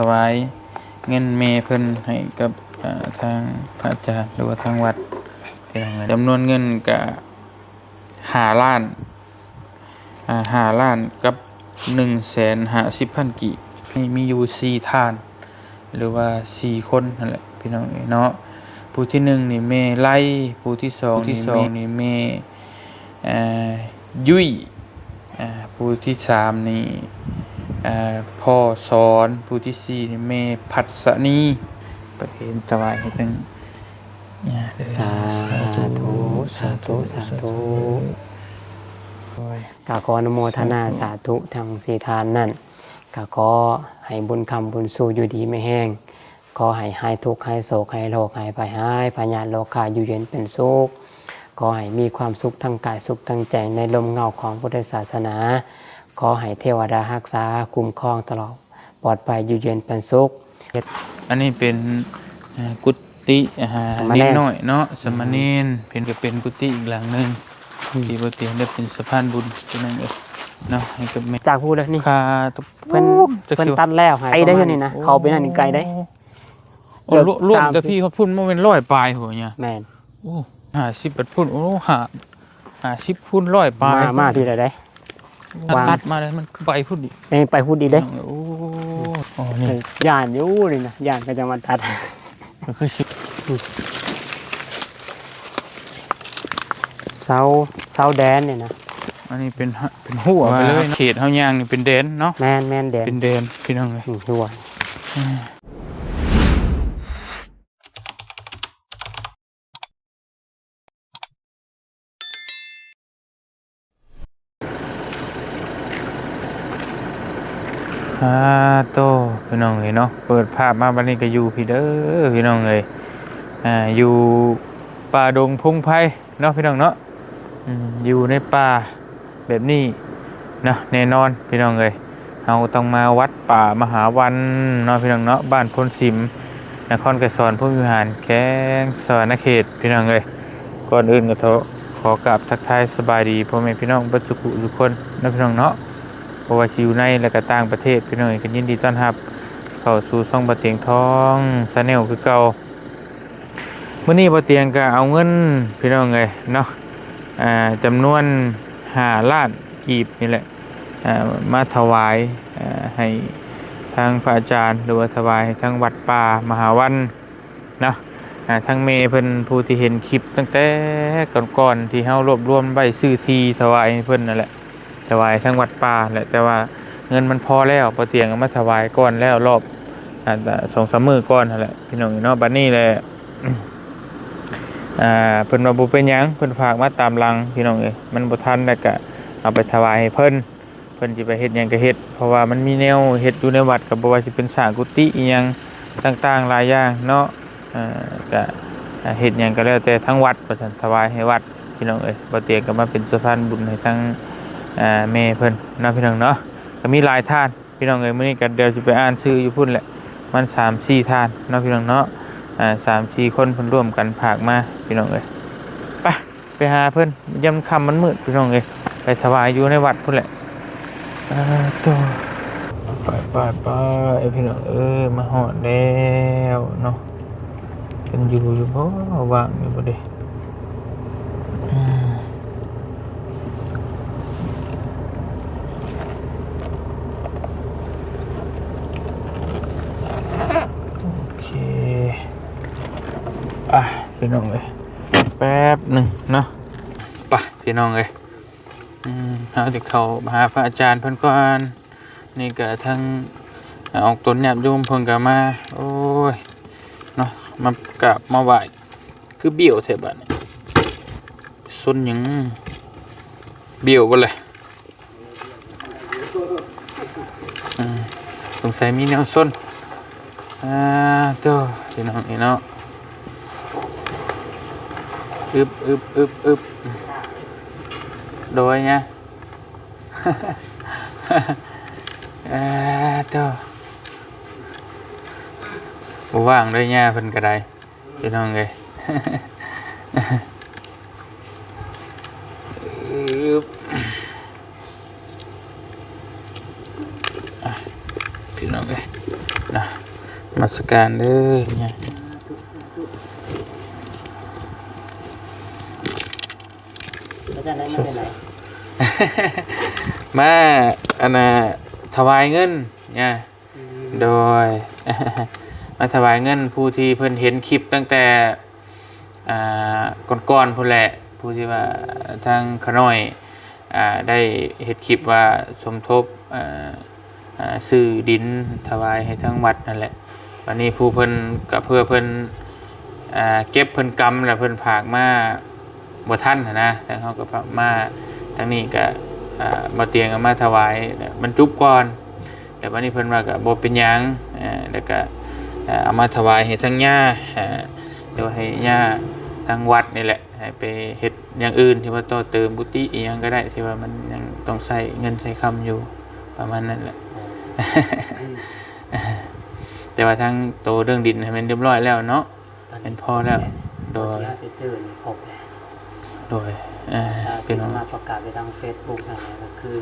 ຖວາຍເງິນແມ່ເພິ່ນໃຫ້ກັບ ເອີ່ ທາງພະອາຈານ ຫຼືວ່າທາງວັດ ພີ່ນ້ອງເອີຍ. ຈຳນວນເງິນກະຫ້າລ້ານ ອາ ຫ້າລ້ານກັບໜຶ່ງແສນຫ້າສິບພັນກີບ. ມີ ມີຢູ່ສີ່ທ່ານ ຫຼືວ່າສີ່ຄົນຫັ້ນແຫຼະ ພີ່ນ້ອງເອີຍເນາະ. ຜູ້ທີໜຶ່ງນີ້ແມ່ໄລ, ຜູ້ທີສອງນີ້ແມ່ ອ່າ ຍຸ້ຍ, ອ່າ ຜູ້ທີສາມນີ້ ອ່າ ພໍ່ສອນ, ຜູ້ທີສີ່ນີ້ແມ່ພັດສະນີ. ປະເຄນຖວາຍໃຫ້ເພິ່ນ. ສາທຸ ສາທຸ ສາທຸ. ໂອ້ຍ ກະຂໍອະນຸໂມທະນາສາທຸທັງສີ່ທ່ານນັ້ນ. ກະຂໍໃຫ້ບຸນຄຳບຸນຊູຢູ່ດີມີແຮງ. ຂໍໃຫ້ຫາຍທຸກ ຫາຍໂສກ ຫາຍໂລກ ຫາຍໄພ ຫາຍພະຍາດໂລຄາ ຢູ່ເຢັນເປັນສຸກ. ຂໍໃຫ້ມີຄວາມສຸກທັງກາຍ ສຸກທັງໃຈ ໃນຮົ່ມເງົາຂອງພຸດທະສາສະໜາ. ຂໍໃຫ້ເທວະດາຮັກສາຄຸ້ມຄອງຕະຫຼອດປອດໄພ ຢູ່ເຢັນເປັນສຸກ. ອັນນີ້ເປັນ ເອີ່ ກຸຕິ ອາ ສາມະເນນ ເນກນ້ອຍເນາະ ສາມະເນນ. ເປັນ ກະເປັນກຸຕິອີກຫຼັງໜຶ່ງ ອືມ ທີ່ບໍ່ຕຽງໄດ້ເປັນສະພານບຸນ ພີ່ນ້ອງເອີຍເນາະ ໃຫ້ກັບແມ່ ຈາກຜູ້ເລີຍນີ້ ຄ່າ ເພິ່ນ ເພິ່ນຕັດແລ້ວໃຫ້ໄກໄດ້ຢູ່ນີ້ນະ ເຂົ້າໄປນັ້ນນີ້ໄກໄດ້. ໂອ້ ລວມແຕ່ພີ້ຮອດພຸ້ນບໍ່ແມ່ນຮ້ອຍປາຍພຸ້ນຫຍັງ. ແມ່ນ. ໂອ້ ຫ້າສິບບາດພຸ້ນ. ໂອ້ ຫ້າ ຫ້າສິບຄູນຮ້ອຍປາຍ ມາ ມາພີ້ລະໄດ໋. ຕັດມາແລ້ວມັນໄປພຸ້ນອີກ. ເອີ ໄປພຸ້ນອີກເດ້. ໂອ້ ໂອ້ ນີ້ ຢ້ານຢູ່ນີ້ນະ ຢ້ານເຂົາຈະມາຕັດ. ກໍຄືຊິ ເສົາ ເສົາແດນນີ້ນະ. ອັນນີ້ເປັນ ເປັນຮົ້ວໄປເລີຍ. ເຂດເຮົາຍ່າງນີ້ເປັນແດນເນາະ. ແມ່ນ ແມ່ນແດນ ເປັນແດນ ພີ່ນ້ອງເອີຍ. ອືມ ຮົ້ວ. ອາໂຕ ພີ່ນ້ອງເອີຍເນາະ ເປີດພາບມາບັດນີ້ກໍຢູ່ພີ້ເດີ ພີ່ນ້ອງເອີຍ. ອາ ຢູ່ປ່າດົງພົງໄພເນາະ ພີ່ນ້ອງເນາະ. ອືມ ຢູ່ໃນປ່າ ແບບນີ້ເນາະ ແນ່ນອນພີ່ນ້ອງເອີຍ ເຮົາຕ້ອງມາວັດປ່າມະຫາວັນເນາະ ພີ່ນ້ອງເນາະ ບ້ານໂພນສິມ ນະຄອນໄກສອນພົມວິຫານ ແຂວງສະຫວັນນະເຂດ ພີ່ນ້ອງເອີຍ. ກ່ອນອື່ນກໍຂໍ ຂໍກາບທັກທາຍສະບາຍດີພໍ່ແມ່ພີ່ນ້ອງເບິດສຸຂູສຸຄົນເນາະ ພີ່ນ້ອງເນາະ ບໍ່ວ່າຊິຢູ່ໃນ ແລະ ກໍຕ່າງປະເທດ ພີ່ນ້ອງເອີຍ ກໍຍິນດີຕ້ອນຮັບເຂົ້າສູ່ຊ່ອງບ່າວຕຽງທອງ Channel ຄືເກົ່າ. ມື້ນີ້ບ່າວຕຽງກໍເອົາເງິນ ພີ່ນ້ອງເອີຍເນາະ ອ່າ ຈຳນວນຫ້າລ້ານກີບນີ້ແຫຼະ ອ່າ ມາຖວາຍ ອ່າ ໃຫ້ທາງພະອາຈານ ຫຼືວ່າຖວາຍໃຫ້ທາງວັດປ່າມະຫາວັນເນາະ. ອ່າ ທາງແມ່ເພິ່ນ ຜູ້ທີ່ເຫັນຄລິບຕັ້ງແຕ່ກ່ອນໆ ທີ່ເຮົາລວບລວມໄວ້ຊື້ທີ່ຖວາຍໃຫ້ເພິ່ນນັ້ນແຫຼະ ຖວາຍທາງວັດປ່າແຫຼະ ແຕ່ວ່າເງິນມັນພໍແລ້ວ ບ່າວຕຽງເອົາມາຖວາຍກ່ອນແລ້ວ ລອບ ອ່າ ສອງສາມມື້ກ່ອນຫັ້ນແຫຼະ ພີ່ນ້ອງເອີຍເນາະ. ບັດນີ້ແຫຼະ ອ່າ ເພິ່ນວ່າບໍ່ເປັນຫຍັງ ເພິ່ນຝາກມາຕາມຫຼັງ ພີ່ນ້ອງເອີຍ ມັນບໍ່ທັນແລ້ວກະເອົາໄປຖວາຍໃຫ້ເພິ່ນ ເພິ່ນຊິໄປເຮັດຫຍັງກະເຮັດ ເພາະວ່າມັນມີແນວເຮັດຢູ່ໃນວັດ ກໍບໍ່ວ່າຊິເປັນສ້າງກຸຕິອີ່ຫຍັງຕ່າງໆຫຼາຍຢ່າງເນາະ. ເອີ ກະເຮັດຫຍັງກໍແລ້ວແຕ່ທາງວັດ ວ່າຊັ້ນ ຖວາຍໃຫ້ວັດ ພີ່ນ້ອງເອີຍ. ບ່າວຕຽງກໍມາເປັນສະພານບຸນໃຫ້ທາງ ເອີ ແມ່ເພິ່ນເນາະ ພີ່ນ້ອງເນາະ. ກໍມີຫຼາຍທ່ານ ພີ່ນ້ອງເອີຍ ມື້ນີ້ກໍດຽວຊິໄປອ່ານຊື່ຢູ່ພຸ້ນແຫຼະ ມັນສາມສີ່ທ່ານເນາະ ພີ່ນ້ອງເນາະ. ເອີ ສາມສີ່ຄົນເພິ່ນຮ່ວມກັນຝາກມາ ພີ່ນ້ອງເອີຍ. ໄປ ໄປຫາເພິ່ນ ຍາມຄ່ຳມັນມືດ ພີ່ນ້ອງເອີຍ ໄປຖວາຍຢູ່ໃນວັດພຸ້ນແຫຼະ. ເອີ ໂຕ ໄປໆໆ ພີ່ນ້ອງເອີຍ ມາຮອດແລ້ວເນາະ. ເພິ່ນຢູ່ຢູ່ບໍ່ ວ່າງຢູ່ບໍ່ເດ? ອືມ ໂອເຄ ອ່ະ ພີ່ນ້ອງເອີຍ ແປັບໜຶ່ງເນາະ. ໄປ ພີ່ນ້ອງເອີຍ ອືມ ເຮົາຈະເຂົ້າຫາພະອາຈານເພິ່ນກ່ອນ. ນີ້ກະທັງອອກຕົນຍາດໂຍມເພິ່ນກະມາ ໂອ້ຍ ເນາະ ມາກາບມາໄຫວ້. ຄືບ້ຽວແທ້ບາດນີ້ ຊົນຫຍັງ ບ້ຽວບໍ່ແລະ? ອືມ ສົງໄສມີແນວຊົນ. ອ່າ ໂຕ ພີ່ນ້ອງເອີຍເນາະ ອຶບ ອຶບ ອຶບ ອຶບ ໂດຍນະ ອ່າ ໂຕ ບໍ່ວ່າງເລີຍ ຍ່າເພິ່ນກໍໄດ້ ພີ່ນ້ອງເອີຍ. ອຶບ ອ່ະ ພີ່ນ້ອງເອີຍ ນະ ນະມັດສະການເດີຍາ. ມາຈາກໃດ ມາແຕ່ໃດ? ມາ ອັນນ່າ ຖວາຍເງິນຍາ. ອືມ ໂດຍ ມາຖວາຍເງິນຜູ້ທີ່ເພິ່ນເຫັນຄລິບຕັ້ງແຕ່ ອ່າ ກ່ອນໆ ພຸ້ນແຫຼະ ຜູ້ທີ່ວ່າທາງຂະນ້ອຍ ອ່າ ໄດ້ເຮັດຄລິບວ່າສົມທົບ ອ່າ ອ່າ ຊື້ດິນຖວາຍໃຫ້ທາງວັດນັ້ນແຫຼະ. ບັດນີ້ຜູ້ເພິ່ນ ກໍເພື່ອເພິ່ນ ອ່າ ເກັບເພິ່ນກຳ ແລ້ວເພິ່ນຝາກມາບໍ່ທັນຫັ້ນນະ, ທາງເຮົາກໍຝາກມາ ທາງນີ້ກໍ ອ່າ ບໍ່ຕຽງເອົາມາຖວາຍ ບັນຈຸກ່ອນ. ແລ້ວບັດນີ້ເພິ່ນວ່າກໍບໍ່ເປັນຫຍັງ ເອີ ແລ້ວກໍ ເອີ ເອົາມາຖວາຍໃຫ້ທາງຍ່າ ເອີ ຫຼືວ່າໃຫ້ຍ່າທາງວັດນີ້ແຫຼະ ໃຫ້ໄປເຮັດຢ່າງອື່ນທີ່ວ່າຕໍ່ເຕີມກຸຕິອີ່ຫຍັງກໍໄດ້ ທີ່ວ່າມັນຍັງຕ້ອງໃຊ້ເງິນໃຊ້ຄຳຢູ່ ປະມານນັ້ນແຫຼະ. ແຕ່ວ່າທາງໂຕເລື່ອງດິນໃຫ້ມັນຮຽບຮ້ອຍແລ້ວເນາະ. ແມ່ນພໍແລ້ວ ໂດຍ ທີ່ເຮົາຊິຊື້ນີ້ຄົບແລ້ວ ໂດຍ ເອີ ອ່າ ພີ່ນ້ອງ ມາປະກາດໄວ້ທາງເຟສບຸກນັ້ນແຫຼະ ກໍຄື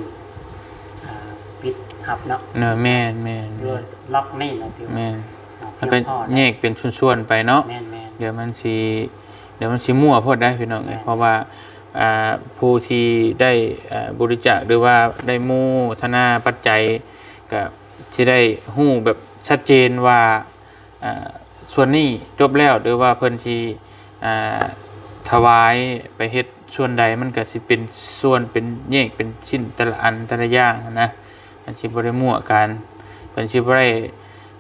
ອ່າ ປິດຮັບເນາະ ເນາະ ແມ່ນໆໆ ຄືລັອກນີ້ນະ ຖືວ່າ ແມ່ນ ອ່າ ມັນກໍ ພຽງພໍແລ້ວ ແຍກເປັນສ່ວນໆໄປເນາະ ແມ່ນໆ ດຽວມັນຊິ ດຽວມັນຊິມົ້ວໂພດໄດ໋ພີ່ນ້ອງເອີຍ ແມ່ນ ເພາະວ່າ ອ່າ ຜູ້ທີ່ໄດ້ ອ່າ ບໍລິຈາກ ຫຼືວ່າໄດ້ໂມທະນາປັດໄຈ ກໍຊິໄດ້ຮູ້ແບບຊັດເຈນວ່າ ອ່າ ສ່ວນນີ້ຈົບແລ້ວ ຫຼືວ່າເພິ່ນຊິ ອ່າ ຖວາຍໄປເຮັດສ່ວນໃດ ມັນກໍຊິເປັນສ່ວນ ເປັນແຍກເປັນຊິ້ນແຕ່ລະອັນແຕ່ລະຢ່າງຫັ້ນນະ ມັນຊິບໍ່ໄດ້ມົ້ວກັນ ເພິ່ນຊິບໍ່ໄດ້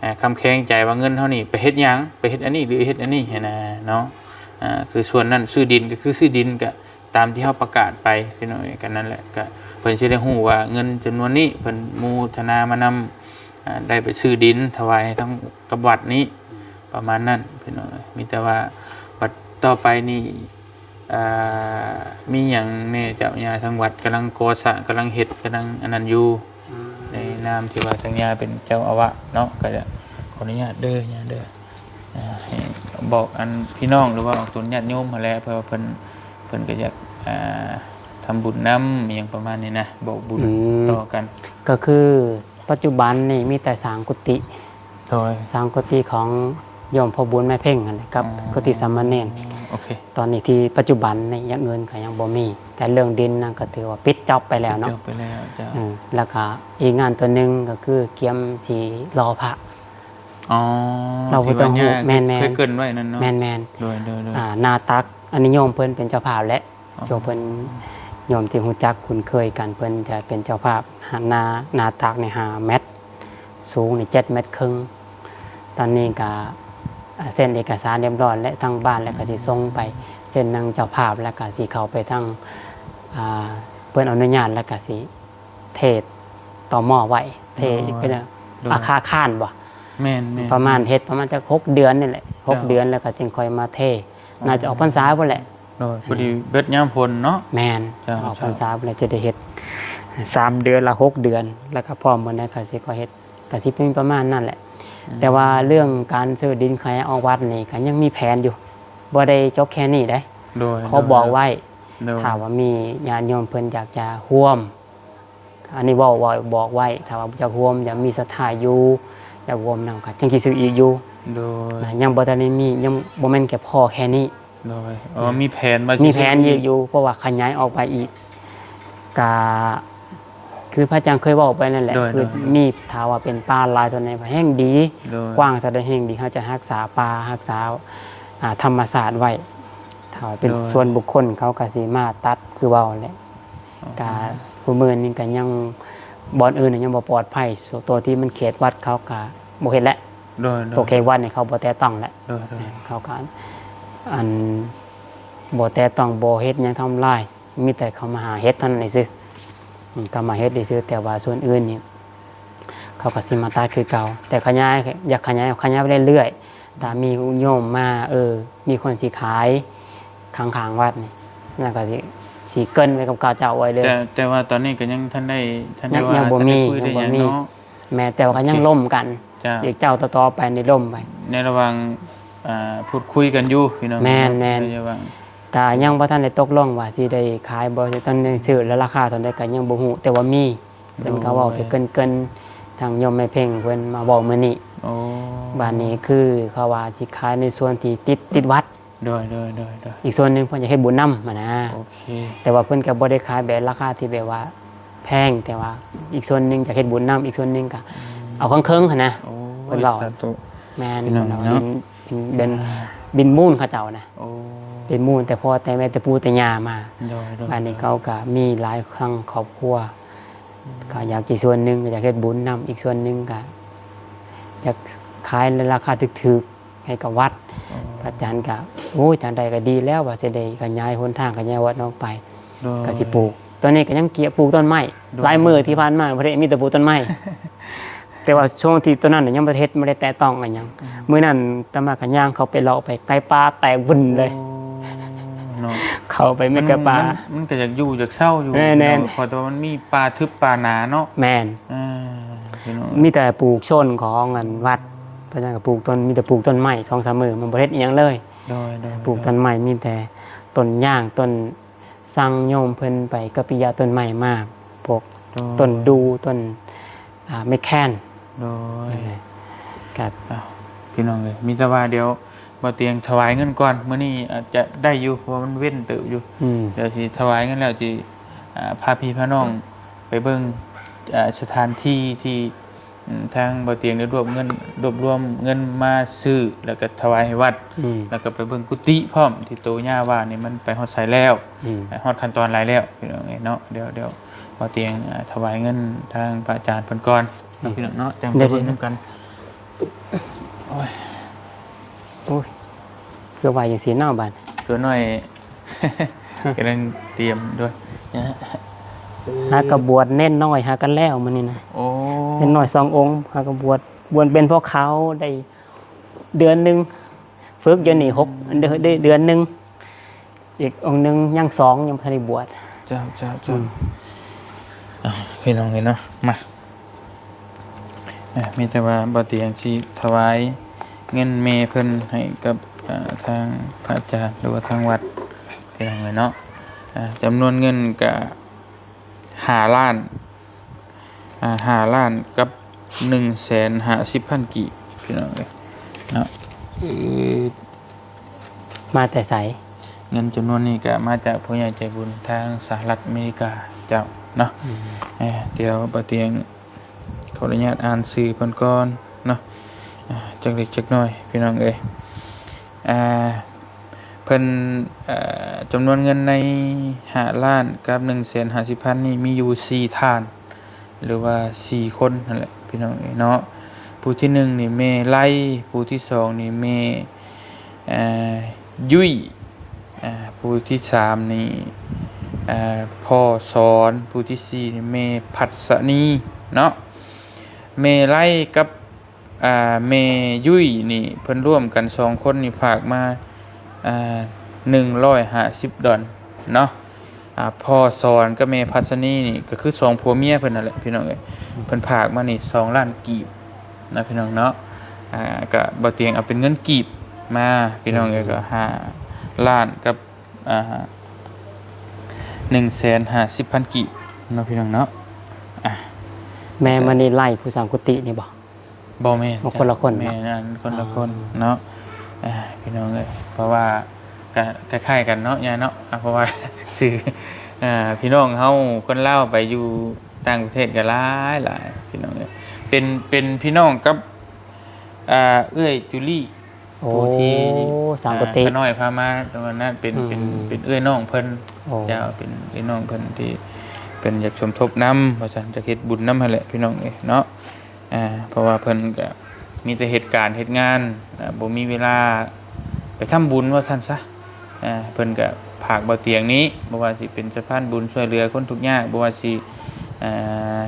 ອ່າ ຄຳແຂງໃຈວ່າເງິນເຮົານີ້ໄປເຮັດຫຍັງ ໄປເຮັດອັນນີ້ ຫຼືເຮັດອັນນີ້ຫັ້ນນະເນາະ. ອ່າ ຄືສ່ວນນັ້ນ ຊື້ດິນກໍຄືຊື້ດິນ ກໍຕາມທີ່ເຮົາປະກາດໄປ ພີ່ນ້ອງເອີຍ ກໍນັ້ນແຫຼະ ກໍເພິ່ນຊິໄດ້ຮູ້ວ່າເງິນຈຳນວນນີ້ ເພິ່ນໂມທະນາມານຳ ອ່າ ໄດ້ໄປຊື້ດິນຖວາຍໃຫ້ທາງກັບວັດນີ້ ອືມ ປະມານນັ້ນພີ່ນ້ອງເອີຍ. ມີແຕ່ວ່າບັດຕໍ່ໄປນີ້ ອ່າ ມີຫຍັງແດ່ເຈົ້າ ຍາ ທາງວັດກຳລັງກໍ່ສ້າງ ກຳລັງເຮັດ ກຳລັງອັນນັ້ນຢູ່ ອືມ ໃນນາມທີ່ວ່າທາງຍາເປັນເຈົ້າອາວາດເນາະ ກໍຈະຂໍອະນຸຍາດເດີຍາເດີ ອ່າ ໃຫ້ບອກອັນພີ່ນ້ອງ ຫຼືວ່າອອກຕົນຍາດໂຍມຫັ້ນແຫຼະ ເພື່ອວ່າເພິ່ນ ເພິ່ນກໍຢາກ ອ່າ ທຳບຸນນຳ ອີ່ຫຍັງປະມານນີ້ນະ ບອກບຸນ ອືມ ຕໍ່ກັນ ກໍຄືປັດຈຸບັນນີ້ມີແຕ່ສ້າງກຸຕິ ໂດຍ ສ້າງກຸຕິຂອງໂຍມພໍ່ບຸນແມ່ເພັງຫັ້ນແຫຼະ ກັບ ອືມ ກຸຕິສາມະເນນ ໂອເຄ ຕອນນີ້ທີ່ປັດຈຸບັນນີ້ຢ່າງອື່ນກໍຍັງບໍ່ມີ ແຕ່ເລື່ອງດິນນັ້ນກໍຖືວ່າປິດຈອບໄປແລ້ວເນາະ ປິດຈອບໄປແລ້ວ ເຈົ້າ ເອີ ແລ້ວກໍອີກງານຕົວໜຶ່ງກໍຄືກຽມທີ່ຫຼໍ່ພະ ອໍ ເຮົາບໍ່ຕ້ອງຮູ້ ທີ່ວ່າຍາ ແມ່ນໆ ເຄີຍເກີ່ນໄວ້ນັ້ນເນາະ ແມ່ນໆ ໂດຍໆໆ ອ່າ ໜ້າຕັກ ອັນນີ້ໂຍມເພິ່ນເປັນເຈົ້າພາບແຫຼະ ອໍ ໂຍມເພິ່ນ ໂຍມທີ່ຮູ້ຈັກຄຸ້ນເຄີຍກັນ ເພິ່ນຈະເປັນເຈົ້າພາບ ໜ້າ ໜ້າຕັກນີ້ຫ້າແມັດ ສູງນີ້ເຈັດແມັດເຄິ່ງ ຕອນນີ້ກະ ອ່າ ເຊັນເອກະສານຮຽບຮ້ອຍແລ້ວ ທາງບ້ານ ແລ້ວກະຊິສົ່ງໄປເຊັນນຳເຈົ້າພາບ ແລ້ວກະຊິເຂົ້າໄປທາງ ອ່າ ເພິ່ນອະນຸຍາດ ແລ້ວກະຊິເທຕໍ່ໝໍ້ໄວ້ ເທ ໂດຍ ເອີ້ນຫຍັງ ໂດຍ ອາຄາຄານບໍ່ ແມ່ນໆໆ ປະມານ ເຮັດປະມານຈັກຫົກເດືອນນີ້ແຫຼະ ຫົກເດືອນ ແລ້ວກໍຈຶ່ງຄ່ອຍມາເທ ອໍ ໜ້າຈະອອກພັນສາພຸ້ນແຫຼະ ໂດຍ ພໍດີເບິດຍາມຝົນເນາະ ແມ່ນ ເຈົ້າ ອອກພັນສາພຸ້ນແຫຼະ ຈະໄດ້ເຮັດສາມເດືອນລະຫົກເດືອນ ແລ້ວກໍພ້ອມໝົດແລ້ວກໍຊິຄ່ອຍເຮັດ ກໍຊິເປັນປະມານນັ້ນແຫຼະ ອືມ ແຕ່ວ່າເລື່ອງການຊື້ດິນຂາຍອອກວັດນີ້ກໍຍັງມີແຜນຢູ່ ບໍ່ໄດ້ຈົບແຄ່ນີ້ເດ້ ໂດຍ ຂໍບອກໄວ້ ໂດຍ ຖ້າວ່າມີຍາດໂຍມເພິ່ນຢາກຈະຮ່ວມ ອັນນີ້ເວົ້າ ເວົ້າບອກໄວ້ ຖ້າວ່າຢາກຮ່ວມ ຢາກມີສັດທາຢູ່ ຢາກຮ່ວມນຳ ກໍຈັ່ງຊິຊື້ອີກຢູ່ ໂດຍ ນະ ຍັງບໍ່ທັນໄດ້ມີ ຍັງບໍ່ແມ່ນແຄ່ພໍແຄ່ນີ້ ໂດຍ ເອີ ນະ ມີແຜນວ່າ ມີແຜນຢູ່ ເພາະວ່າຂະຫຍາຍອອກໄປອີກ ກະຄືພະອາຈານເຄີຍເວົ້າໄປນັ້ນແຫຼະ ໂດຍ ຄື ໂດຍ ໂດຍ ມີ ຖ້າວ່າເປັນປ່າຫຼາຍສ່ວນໃດແຮ່ງດີ ໂດຍ ກວ້າງສ່ວນໃດແຮ່ງດີ ເຮົາຈະຮັກສາປ່າ ຮັກສາ ອ່າ ທຳມະຊາດໄວ້ ຖ້າວ່າເປັນ ໂດຍ ສ່ວນບຸກຄົນ ເຂົາກໍຊິມາຕັດຄືເວົ້າແຫຼະ ອໍ ກະ ອືມ ຜູ້ມື້ນີ້ກໍຍັງ ບ່ອນອື່ນຍັງບໍ່ປອດໄພ ໂຕທີ່ມັນເຂດວັດເຂົາກໍບໍ່ເຮັດແຫຼະ ໂດຍ ໂດຍ ໂຕເຂດວັດນີ້ເຂົາບໍ່ແຕະຕ້ອງແຫຼະ ໂດຍ ໂດຍ ເຂົາກໍ ອັນ ບໍ່ແຕະຕ້ອງ ບໍ່ເຮັດຫຍັງທຳລາຍ ມີແຕ່ເຂົາມາຫາເຫັດເທົ່ານັ້ນຊື່ ອືມ ເຂົາມາເຮັດຊື່ ແຕ່ວ່າສ່ວນອື່ນນີ້ ເຂົາກໍຊິມາຕັດຄືເກົ່າ ແຕ່ຂະຫຍາຍ ຢາກຂະຫຍາຍ ຂະຫຍາຍໄປເລື້ອຍໆ ຖ້າມີໂຍມມາ ເອີ ມີຄົນຊິຂາຍຂ້າງໆວັດນີ້ ແລ້ວກໍຊິ ຊິເກີ່ນໄປກັບເຂົາເຈົ້າໄວ້ເລີຍ ແຕ່ ແຕ່ວ່າຕອນນີ້ກໍຍັງທັນໄດ້ ທັນໄດ້ວ່າ ຍັງບໍ່ມີ ຍັງບໍ່ມີ ແມ່ນ ແຕ່ວ່າກໍຍັງ ໂອເຄ ລົມກັນ ເຈົ້າ ອີກເຈົ້າຕໍ່ໆໄປນີ້ລົມໄປ ໃນລະຫວ່າງ ອ່າ ພູດຄຸຍກັນຢູ່ພີ່ນ້ອງ ແມ່ນໆ ໃນລະຫວ່າງ ກໍຍັງບໍ່ທັນໄດ້ຕົກລົງວ່າຊິໄດ້ຂາຍບໍ່ ຕອນນີ້ຊື້ແລ້ວລາຄາເທົ່າໃດກໍຍັງບໍ່ຮູ້ ແຕ່ວ່າມີ ເພິ່ນກໍເວົ້າໄປເກີ່ນໆ ໂດຍ ທາງໂຍມແມ່ເພັງເພິ່ນມາເວົ້າມື້ນີ້ ໂອ້ ບາດນີ້ຄືເຂົາວ່າຊິຂາຍໃນສ່ວນທີ່ຕິດ ຕິດວັດ ໂດຍ ໂດຍ ໂດຍ ໂດຍ ອີກສ່ວນໜຶ່ງເພິ່ນຈະເຮັດບຸນນຳຫັ້ນນະ ໂອເຄ ແຕ່ວ່າເພິ່ນກໍບໍ່ໄດ້ຂາຍແບບລາຄາທີ່ແບບວ່າແພງ ແຕ່ວ່າອີກສ່ວນໜຶ່ງຈະເຮັດບຸນນຳ ອີກສ່ວນໜຶ່ງກໍ ອືມ ເອົາເຄິ່ງໆຫັ້ນນະ ໂອ້ຍ ເພິ່ນເວົ້າ ສາທຸ ແມ່ນ ພີ່ນ້ອງເນາະ ເພິ່ນວ່າເປັນ ເປັນ ເປັນ ເປັນມູນເຂົາເຈົ້ານະ ໂອ້ ເປັນມູນແຕ່ພໍ່ແຕ່ແມ່ ແຕ່ປູ່ແຕ່ຍ່າມາ ໂດຍ ໂດຍ ບາດນີ້ເຂົາກໍມີຫຼາຍຄັ້ງຄອບຄົວ ອືມ ກໍຢາກ ອີກສ່ວນໜຶ່ງກໍຢາກເຮັດບຸນນຳ ອີກສ່ວນໜຶ່ງກໍຢາກຂາຍໃນລາຄາຖືກໆ ໃຫ້ກັບວັດ ອໍ ພະອາຈານກໍ ໂອ້ຍ ທາງໃດກໍດີແລ້ວ ວ່າຊິໄດ້ຂະຫຍາຍຫົນທາງ ຂະຫຍາຍວັດອອກໄປ ໂດຍ ກໍຊິປູກ ຕອນນີ້ກໍຍັງກຽມປູກຕົ້ນໄມ້ ໂດຍ ຫຼາຍມື້ທີ່ຜ່ານມາບໍ່ໄດ້ ມີແຕ່ປູກຕົ້ນໄມ້ ແຕ່ວ່າຊ່ວງທີ່ຕອນນັ້ນຍັງບໍ່ໄດ້ເຮັດ ບໍ່ໄດ້ແຕະຕ້ອງອີຫຍັງ ອືມ ມື້ນັ້ນອາດຕະມາກໍຍ່າງເຂົ້າໄປເລາະໄປ ໄກ່ປ່າແຕກວຶ້ນເລີຍ ໂອ້ ເນາະ ເຂົ້າໄປມີແຕ່ປ່າ ມັນ ມັນ ມັນກໍຢາກຢູ່ຢາກເຊົາຢູ່ ແມ່ນໆ ເນາະ ເພາະແຕ່ວ່າມັນມີປ່າທຶບປ່າໜາເນາະ ແມ່ນ ເອີ ພີ່ນ້ອງ ມີແຕ່ປູກຊົນຂອງອັນວັດ ເພິ່ນກໍປູກຕົ້ນ ມີແຕ່ປູກຕົ້ນໄມ້ສອງສາມມື້ ມັນບໍ່ເຮັດອີ່ຫຍັງເລີຍ ໂດຍ ໂດຍ ປູກ ໂດຍ ຕົ້ນໄມ້ ມີແຕ່ຕົ້ນຍາງ ຕົ້ນສັງ ໂຍມເພິ່ນໄປກະປິຍະຕົ້ນໄມ້ມາ ພວກ ໂດຍ ຕົ້ນດູ່ ຕົ້ນ ອ່າ ໄມ້ແຄນ ໂດຍ ນັ້ນແຫຼະ ກໍ ອ້າວ ພີ່ນ້ອງເອີຍ ມີແຕ່ວ່າດຽວ ບ່າວຕຽງຖວາຍເງິນກ່ອນ ມື້ນີ້ອາດຈະໄດ້ຢູ່ ເພາະວ່າມັນເວັ້ນເຕີບຢູ່ ອືມ ດຽວຊິຖວາຍເງິນແລ້ວ ຊິ ອ່າ ພາພີ່ພານ້ອງໄປເບິ່ງ ອ່າ ສະຖານທີ່ທີ່ ອືມ ທາງບ່າວຕຽງໄດ້ລວບເງິນ ລວບລວມເງິນມາຊື້ ແລ້ວກໍຖວາຍໃຫ້ວັດ ອືມ ແລ້ວກໍໄປເບິ່ງກຸຕິພ້ອມ ທີ່ໂຕຍ່າວ່ານີ້ມັນໄປຮອດໃສແລ້ວ ອືມ ໄປຮອດຂັ້ນຕອນໃດແລ້ວ ພີ່ນ້ອງເອີຍເນາະ ດຽວ ດຽວບ່າວຕຽງ ອ່າ ຖວາຍເງິນທາງພະອາຈານເພິ່ນກ່ອນເນາະ ອືມ ພີ່ນ້ອງເນາະ ຈັ່ງໄປເບິ່ງນຳກັນ ໂອ້ຍ ໂອ້ຍ ຄືວ່າຈັ່ງຊີ້ເນາະ ບາດ ຕົວນ້ອຍ ກຳລັງຕຽມດ້ວຍ ຫາກໍບວດເນນນ້ອຍ ຫາກັນແລ້ວມື້ນີ້ນະ ໂອ້ ເນນນ້ອຍສອງອົງ ຫາກໍບວດ ບວດເປັນພວກເຂົາໄດ້ເດືອນໜຶ່ງ ຝຶກຢູ່ນີ້ຫົກ ເດືອນ ເດືອນໜຶ່ງ ອີກອົງໜຶ່ງຍັງສອງ ຍັງບໍ່ທັນໄດ້ບວດ ເຈົ້າ ເຈົ້າ ເຈົ້າ ອືມ ເອົ້າ ພີ່ນ້ອງເອີຍເນາະ ມາ ອ່າ ມີແຕ່ວ່າບ່າວຕຽງຊິຖວາຍເງິນແມ່ເພິ່ນໃຫ້ກັບ ອ່າ ທາງພະອາຈານ ຫຼືວ່າທາງວັດ ພີ່ນ້ອງເອີຍເນາະ ອ່າ ຈຳນວນເງິນກະຫ້າລ້ານ ອ່າ ຫ້າລ້ານກັບໜຶ່ງແສນຫ້າສິບພັນກີບ ພີ່ນ້ອງເອີຍເນາະ ມາແຕ່ໃສ? ເງິນຈຳນວນນີ້ກະມາຈາກຜູ້ໃຫຍ່ໃຈບຸນທາງສະຫະລັດອາເມລິກາເຈົ້າເນາະ ອືມ ເອີ ດຽວບ່າວຕຽງຂໍອະນຸຍາດອ່ານຊື່ເພິ່ນກ່ອນເນາະ ອາ ຈັກເລັກຈັກນ້ອຍພີ່ນ້ອງເອີຍ ອາ ເພິ່ນ ເອີ ຈຳນວນເງິນໃນຫ້າລ້ານກັບໜຶ່ງແສນຫ້າສິບພັນນີ້ມີຢູ່ສີ່ທ່ານ ຫຼືວ່າສີ່ຄົນຫັ້ນແຫຼະພີ່ນ້ອງເອີຍເນາະ ຜູ້ທີໜຶ່ງນີ້ແມ່ໄລ ຜູ້ທີສອງນີ້ແມ່ ອ່າ ຍຸ້ຍ ອ່າ ຜູ້ທີສາມນີ້ ອ່າ ພໍ່ສອນ ຜູ້ທີສີ່ນີ້ແມ່ພັດສະນີເນາະ ແມ່ໄລກັບ ອ່າ ແມ່ຍຸ້ຍນີ້ ເພິ່ນລວມກັນສອງຄົນນີ້ຝາກມາ ອ່າ ໜຶ່ງຮ້ອຍຫ້າສິບດອນເນາະ ອ່າ ພໍ່ສອນກັບແມ່ພັດສະນີນີ້ ກໍຄືສອງຜົວເມຍເພິ່ນນັ້ນແຫຼະພີ່ນ້ອງເອີຍ ເພິ່ນຝາກມານີ້ສອງລ້ານກີບນະພີ່ນ້ອງເນາະ ອ່າ ກໍບ່າວຕຽງເອົາເປັນເງິນກີບມາພີ່ນ້ອງເອີຍ ອືມ ກໍຫ້າລ້ານກັບ ອ່າ ໜຶ່ງແສນຫ້າສິບພັນກີບເນາະພີ່ນ້ອງເນາະ ອ່າ ແມ່ມະນີໄລຜູ້ສ້າງກຸຕິນີ້ບໍ່? ບໍ່ແມ່ນ ບໍ່ ຄົນລະຄົນເນາະ ແມ່ນ ອັນຄົນລະຄົນເນາະ ອ່າ ພີ່ນ້ອງເອີຍ ເພາະວ່າກະຄ້າຍໆກັນເນາະ ຍ່າເນາະ ອ່າ ເພາະວ່າຊື່ ອ່າ ພີ່ນ້ອງເຮົາຄົນລາວໄປຢູ່ຕ່າງປະເທດກໍຫຼາຍໆ ພີ່ນ້ອງເອີຍ ເປັນ ເປັນພີ່ນ້ອງກັບ ອ່າ ເອື້ອຍຈູລີ ໂອ້ ຜູ້ທີ່ ສ້າງກຸຕິ ອ່າ ຂ້ານ້ອຍພາມາ ຕອນນັ້ນເປັນ ອືມ ເປັນ ເປັນເອື້ອຍນ້ອງເພິ່ນ ໂອ້ ເຈົ້າ ເປັນເອື້ອຍນ້ອງເພິ່ນທີ່ເພິ່ນຢາກສົມທົບນຳວ່າຊັ້ນ ຢາກເຮັດບຸນນຳຫັ້ນແຫຼະພີ່ນ້ອງເອີຍເນາະ ອ່າ ເພາະວ່າເພິ່ນກະມີແຕ່ເຮັດການເຮັດງານ ອ່າ ບໍ່ມີເວລາໄປທຳບຸນວ່າຊັ້ນຊະ ອ່າ ເພິ່ນກະຝາກບ່າວຕຽງນີ້ ບໍ່ວ່າຊິເປັນສະພານບຸນຊ່ວຍເຫຼືອຄົນທຸກຍາກ ບໍ່ວ່າຊິ ອ່າ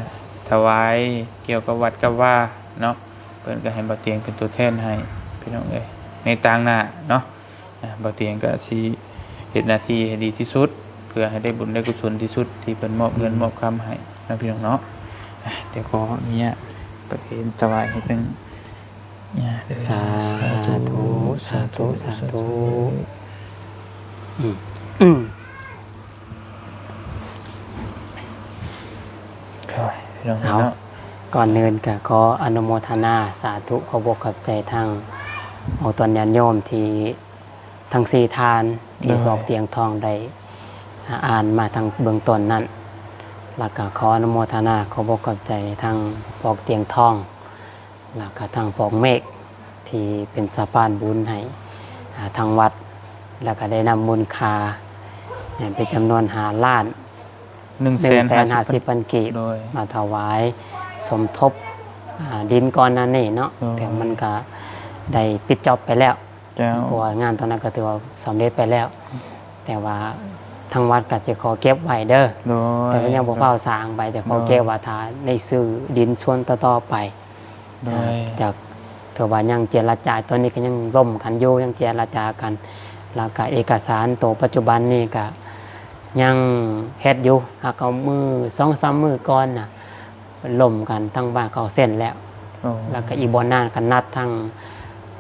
ຖວາຍກ່ຽວກັບວັດກັບວາເນາະ ເພິ່ນກໍໃຫ້ບ່າວຕຽງເປັນຕົວແທນໃຫ້ພີ່ນ້ອງເອີຍ ໃນຕາງໜ້າເນາະ ອ່າ ບ່າວຕຽງກໍຊິເຮັດໜ້າທີ່ໃຫ້ດີທີ່ສຸດ ເພື່ອໃຫ້ໄດ້ບຸນໄດ້ກຸສົນທີ່ສຸດ ທີ່ເພິ່ນມອບເງິນ ອືມ ມອບຄຳໃຫ້ເນາະພີ່ນ້ອງເນາະ ອ່າ ດຽວຂໍອະນຸຍາດປະເຄນຖວາຍໃຫ້ເພິ່ນ ສາທຸ ສາທຸ ສາທຸ ສາທຸ ອືມ ອືມ ໂອ້ຍ ພີ່ນ້ອງເນາະ ເອົາ ກ່ອນອື່ນກໍຂໍອະນຸໂມທະນາສາທຸ ຂອບອົກຂອບໃຈທາງອອກຕົນຍາດໂຍມທີ່ທັງສີ່ທ່ານທີ່ ໂດຍ ພວກຕຽງທອງໄດ້ ອ່າ ອ່ານມາທາງເບື້ອງຕົ້ນນັ້ນ ແລ້ວກໍຂໍອະນຸໂມທະນາຂອບອົກຂອບໃຈທາງພວກຕຽງທອງ ແລ້ວກໍທາງພວກເມກທີ່ເປັນສະພານບຸນໃຫ້ ອ່າ ທາງວັດ ແລ້ວກໍໄດ້ນຳມູນຄ່າ ເປັນຈຳນວນຫ້າລ້ານ ໜຶ່ງແສນຫ້າສິບພັນກີບ ໂດຍ ມາຖວາຍສົມທົບ ອ່າ ດິນກ່ອນໜ້ານີ້ເນາະ ໂດຍ ແຕ່ມັນກໍໄດ້ປິດຈອບໄປແລ້ວ ເຈົ້າ ເພາະວ່າງານຕອນນັ້ນກໍຖືວ່າສຳເລັດໄປແລ້ວ ແຕ່ວ່າທາງວັດກໍຊິຂໍເກັບໄວ້ເດີ ໂດຍ ແຕ່ວ່າຍັງບໍ່ຟ້າວສ້າງໄປ ແຕ່ຂໍເກັບໄວ້ຖ້າໄດ້ຊື້ດິນສ່ວນຕໍ່ໆໄປ ໂດຍ ອ່າ ຈາກ ຖືວ່າຍັງເຈລະຈາ ຕອນນີ້ກໍຍັງລົມກັນຢູ່ ຍັງເຈລະຈາກັນ ແລ້ວກໍເອກະສານໂຕປັດຈຸບັນນີ້ກໍຍັງເຮັດຢູ່ ຫາກເອົາມື້ ສອງສາມມື້ກ່ອນນະ ລົມກັນ ທາງບ້ານເຂົາເຊັນແລ້ວ ໂອ້ ແລ້ວກໍອີກບໍ່ນານກໍນັດທາງ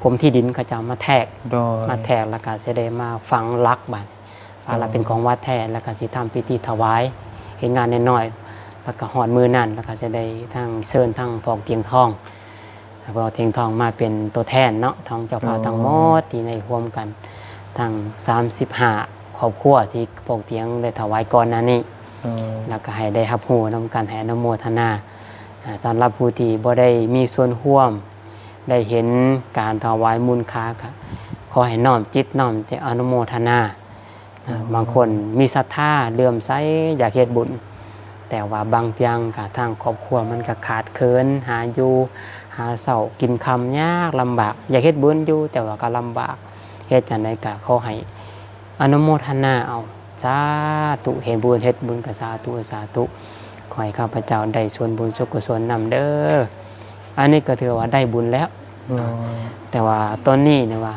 ກົມທີ່ດິນເຂົາເຈົ້າມາແທກ ໂດຍ ມາແທກ ແລ້ວກໍຊິໄດ້ມາຝັງຫຼັກບາດ ວ່າລະເປັນຂອງວັດແທ້ ແລ້ວກໍຊິທຳພິທີຖວາຍ ເຮັດງານນ້ອຍໆ ແລ້ວກໍຮອດມື້ນັ້ນ ແລ້ວກໍຈະໄດ້ທາງເຊີນທາງພວກຕຽງທອງ ແລ້ວກໍຕຽງທອງມາເປັນຕົວແທນເນາະ ຂອງເຈົ້າພາບ ອໍ ທັງໝົດທີ່ໄດ້ຮ່ວມກັນ ທັງສາມສິບຫ້າຄອບຄົວທີ່ພວກຕຽງໄດ້ຖວາຍກ່ອນໜ້ານີ້ ອໍ ແລ້ວກໍໃຫ້ໄດ້ຮັບຮູ້ນຳກັນ ໃຫ້ອະນຸໂມທະນາ ອ່າ ສຳລັບຜູ້ທີ່ບໍ່ໄດ້ມີສ່ວນຮ່ວມ ໄດ້ເຫັນການຖວາຍມູນຄ່າ ກໍຂໍໃຫ້ນ້ອມຈິດນ້ອມໃຈອະນຸໂມທະນາ ອ່າ ບາງຄົນມີສັດທາເຫຼື້ອມໃສຢາກເຮັດບຸນ ແຕ່ວ່າບາງເທື່ອກໍທາງຄອບຄົວມັນກໍຂາດເຂີນ ຫາຢູ່ຫາເຊົ້າກິນຄ່ຳຍາກລຳບາກ ຢາກເຮັດບຸນຢູ່ ແຕ່ວ່າກໍລຳບາກ ເຮັດຈັ່ງໃດກໍຂໍໃຫ້ອະນຸໂມທະນາເອົາ ສາທຸ ເຮັດບຸນ ເຮັດບຸນກໍສາທຸ ສາທຸ ຂໍໃຫ້ຂ້າພະເຈົ້າໄດ້ສ່ວນບຸນສ່ວນກຸສົນນຳເດີ ອັນນີ້ກໍຖືວ່າໄດ້ບຸນແລ້ວ ໂດຍ ແຕ່ວ່າຕອນນີ້ນະວ່າ